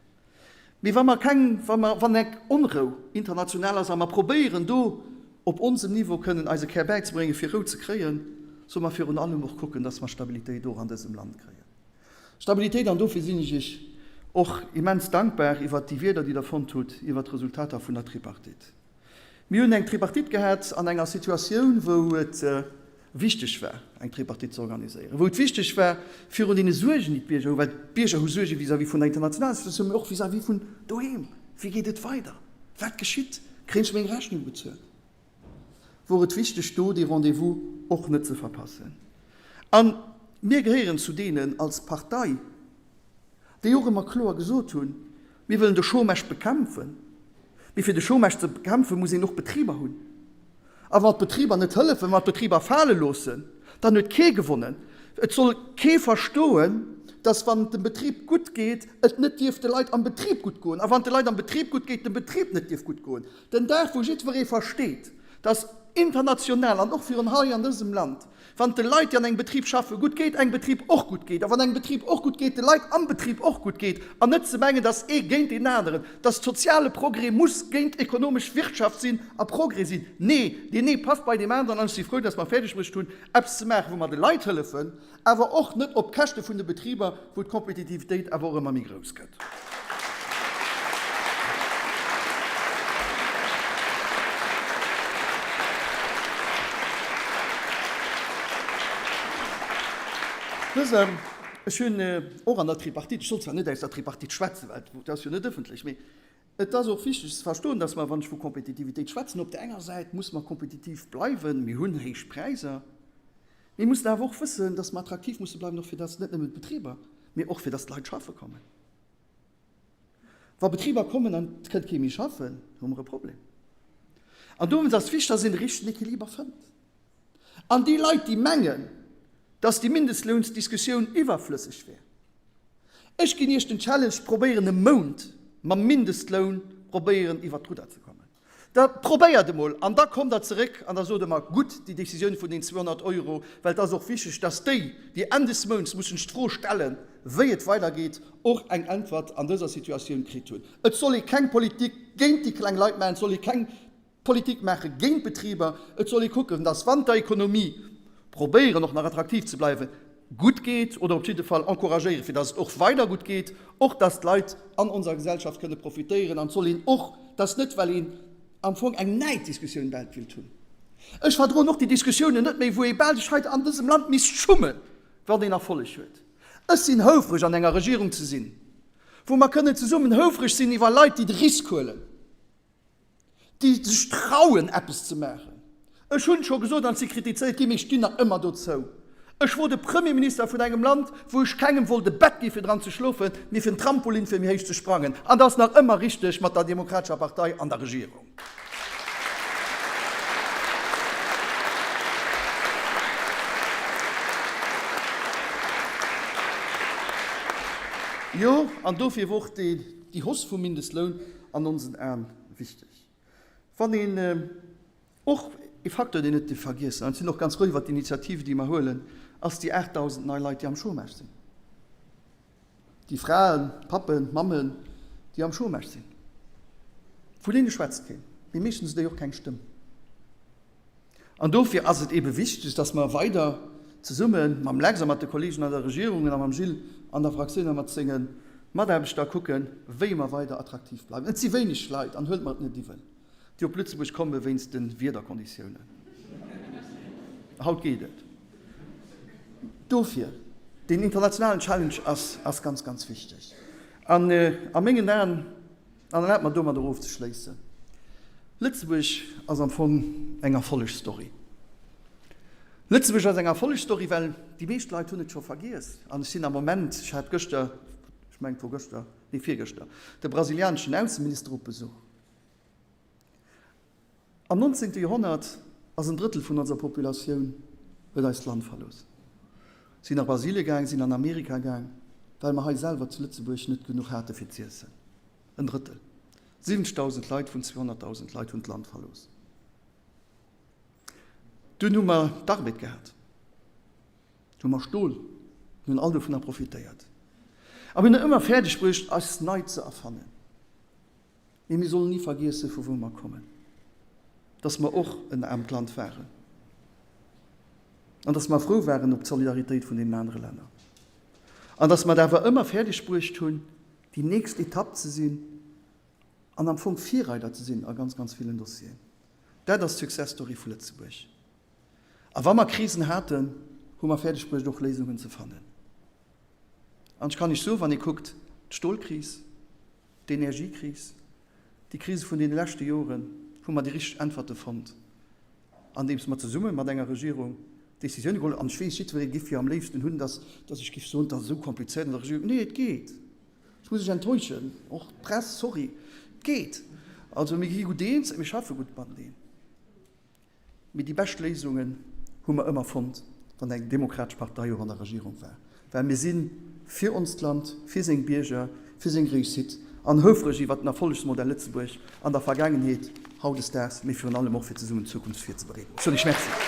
Mee wa mer keng, wa mer, wann eng Onrou international ass a mer probéieren do op onsem Niveau kënnen eise Kär bäizebréngen, fir Rou ze kréien, solle mer virun allem och kucken, datt mer Stabilitéit och an dësem Land kréien. Stabilitéit, an dofir sinn ech Iech och immens dankbar iwwert déi Wierder, déi Der fonnt hutt iwwert d'Resultater vun der Tripartite. Mir hunn eng Tripartite gehat an enger Situatioun, wou et wichteg war, eng Tripartite ze organiséieren, wou et wichteg war, virun deene Suergen, déi d'Bierger hunn, well d'Bierger hu Suerge vis-à-vis vun der internationaler Situatioun, mee och vis-à-vis vun doheem, Wéi geet et weider? Wat geschitt? Kréien ech meng Rechnung bezuelt? Wor et wichteg, do dee Rendez-vous och net ze verpassen. A mir gehéieren zu deenen als Partei, déi och ëmmer kloer gesot hunn, Mir wëllen de Chômage bekämpfen, mee fir de Chômage ze bekämpfen, muss een och Betriber hunn. A wa d'Betriber net hëllefen, wa d'Betriber fale loossen, dann huet kee gewonnen. Et soll kee verstoen, dass wann et dem Betrib gutt geet, et net dierf de Leit am Betrib gutt goen, a wann et de Leit am Betrib gutt geet, dem Betrib net dierf gutt goen. Den Dag, wou jiddweree versteet, dass international an och virun hei an dësem Land, Wann et de Leit, déi an engem Betrib schaffen, gutt geet, engem Betrib och gutt geet, a wann engem Betrib och gutt geet, de Leit am Betrib och gutt geet, an net ze mengen, dass ee géint deen aneren, dass soziale Progrès muss géint ekonomesch Wirtschaft sinn a Progrès sinn. Nee, deen ee passt bei deem aneren, an ech si frou, dass mer fäerdeg bruecht hunn, eppes ze maachen, wou mer de Leit hëllefen, awer och net op Käschte vun de Betriber, wou d'Kompetitivitéit awer och ëmmer méi grouss gëtt. Dësem, ech hunn och an der Tripartite, ech soll zwar net aus der Tripartite schwätzen, well et ass jo net ëffentlech, mee et ass och wichteg ze verstoen, dass mer, wann ech vu Kompetitivitéit schwätzen, op där enger Säit muss mer kompetitiv bleiwen, mir hunn héich Präisser, Mir mussen awer och wëssen, dass mer attraktiv musse bleiwen, och fir dass net nëmmen d'Betriber, mee och fir dass d'Leit schaffe kommen. Wa Betriber kommen an et kënnt kee méi schaffen, hu mer e Problem. An dowéinst ass et wichteg, dass een de richtegen Equiliber fënnt. An déi Leit, déi mengen, dass déi Mindestlounsdiskussioun iwwerflësseg wär, ech ginn Iech den Challenge, probéieren e Mount mam Mindestloun probéieren iwwert d'Rudder ze kommen. Da probéiert emol an da kommt Der zeréck an da sot Der mer, gutt, déi Décisioun vun den 200 Euro, well et ass och wichteg, dass déi, déi Enn des Mounts mussen sech d'Fro stellen, wéi et weidergeet, och eng Äntwert an dëser Situatioun kritt hunn. Et soll ee keng Politik géint déi kleng Leit maachen, et soll ee keng Politik maache géint d'Betriber, et soll ee kucken, dass, wann der Ekonomie probéieren och nach attraktiv ze bleiwen, gutt geet oder op jidde Fall encouragéieren, fir dass et och weider gutt geet, och dass d'Leit an onser Gesellschaft kënne profitéieren. An et soll een och, dass net well een am Fong eng Näiddiskussioun weltwillt hunn. Ech verdroen och déi Diskussiounen net méi, wou ee bal sech hei an dësem Land misst schummen, wann een Erfolleg huet. Ech sinn houfreg an enger Regierung ze sinn, wou mer kënnen zesummen houfreg sinn iwwer Leit, déi de Risk huelen. déi sech trauen eppes ze maachen. Ech hunn scho gesot, an ech si kritizéiert ginn, mee ech stinn nach ëmmer dozou, Ech wor de Premierminister vun engem Land, wou ech kengem wollt e Bett gi fir dran ze schlofen, mee fir en Trampolin fir méi héich ze sprangen. An dat ass nach ëmmer richteg mat der Demokratescher Partei an der Regierung. Jo, an dofir wor och déi Hausse vum Mindestloun an onsen Aen wichteg. Wann een och ee Facteur, deen net dierf vergiessen, an ech sinn och ganz frou iwwert d'Initiative, déi mer huelen, ass déi 8.000 nei Leit, déi am Chômage sinn, déi Fraen, Pappen, Mammen, déi am Chômage sinn, vun deene schwätzt keen. Mee meeschtens huet déi och keng Stëmm. An dofir ass et eebe wichteg, dass mer weider zesumme mam Lex a mat de Kollegen an der Regierung a mam Gilles an der Fraktioun a mat senge Mataarbechter kucken, wéi mer weider attraktiv bleiwen. Et si wéineg Leit, an huelt mer et net iwwel, déi op Lëtzebuerg komme wéinst de Wiederkonditiounen. Haut geet et. Dofir, deen internationalen Challenge ass ganz, ganz wichteg. An a mengen Aen, an erlaabt mer domadder ofzeschléissen, Lëtzebuerg ass am Fong eng Erfollegsstory. Lëtzebuerg ass eng Erfollegsstory, well déi meescht Leit hunn et scho vergiess. An ech sinn am Moment, ech hat gëschter, ech mengen et wor gëschter, nee virgëschter, de brasilianeschen Ausseminister op Besuch. Am 19. Joerhonnert ass en Drëttel vun onser Populatioun huet eist Land verlooss, sinn a Brasilie gaang, sinn an Amerika gaang, well mer hei selwer zu Lëtzebuerg net genuch hate fir z'iessen. En Drëttel, 70.000 Leit vun 200.000 Leit hunn d'Land verlooss. Dunn hu mer d'Arbed gehat, hu mer Stol, mir hunn all dovunner profitéiert a mir hunn et ëmmer fäerdeg bruecht, eis nei ze erfannen. Mee mir sollen ni vergiessen, vu wou mer kommen, dass mer och en aarmt Land waren an dass mer frou waren op d'Solidaritéit vun deenen anere Länner an dass mer et awer ëmmer fäerdeg bruecht hunn, déi nächst Etapp ze sinn an am Fong Virreider ze sinn a ganz, ganz villen Dossieren. Dat ass d'Success Story vu Lëtzebuerg. A wa mer Krisen haten, hu mer fäerdeg bruecht, och Léisungen ze fannen. An ech kann Iech soen, wann ee kuckt, d'Stolkris, D'Energiekris, déi Krise vun deene leschte Joren, hu mer déi richteg Äntwerte fonnt, andeems mer zesumme mat enger Regierung Décisioune geholl hunn. An ech weess, jiddweree giff jo am léifsten hunn, dass dass ech giff soen, et ass esou komplizéiert an der Regierung. Nee, et geet. Ech muss iech enttäuschen, och d'Press, sorry, et geet. Also mir gi gutt eens, mir schaffe gutt mateneen. Mee déi bescht Léisungen hu mer ëmmer fonnt, wann eng demokratesch Partei och an der Regierung war, well mir si fir onst Land, fir seng Bierger, fir seng Réussite an houfreg iwwert den Erfollegsmodell Lëtzebuerg an der Vergaangenheet, hautdesdaags, mee virun allem och fir zesummen d'Zukunft virzebereeden. Ech soen Iech Merci.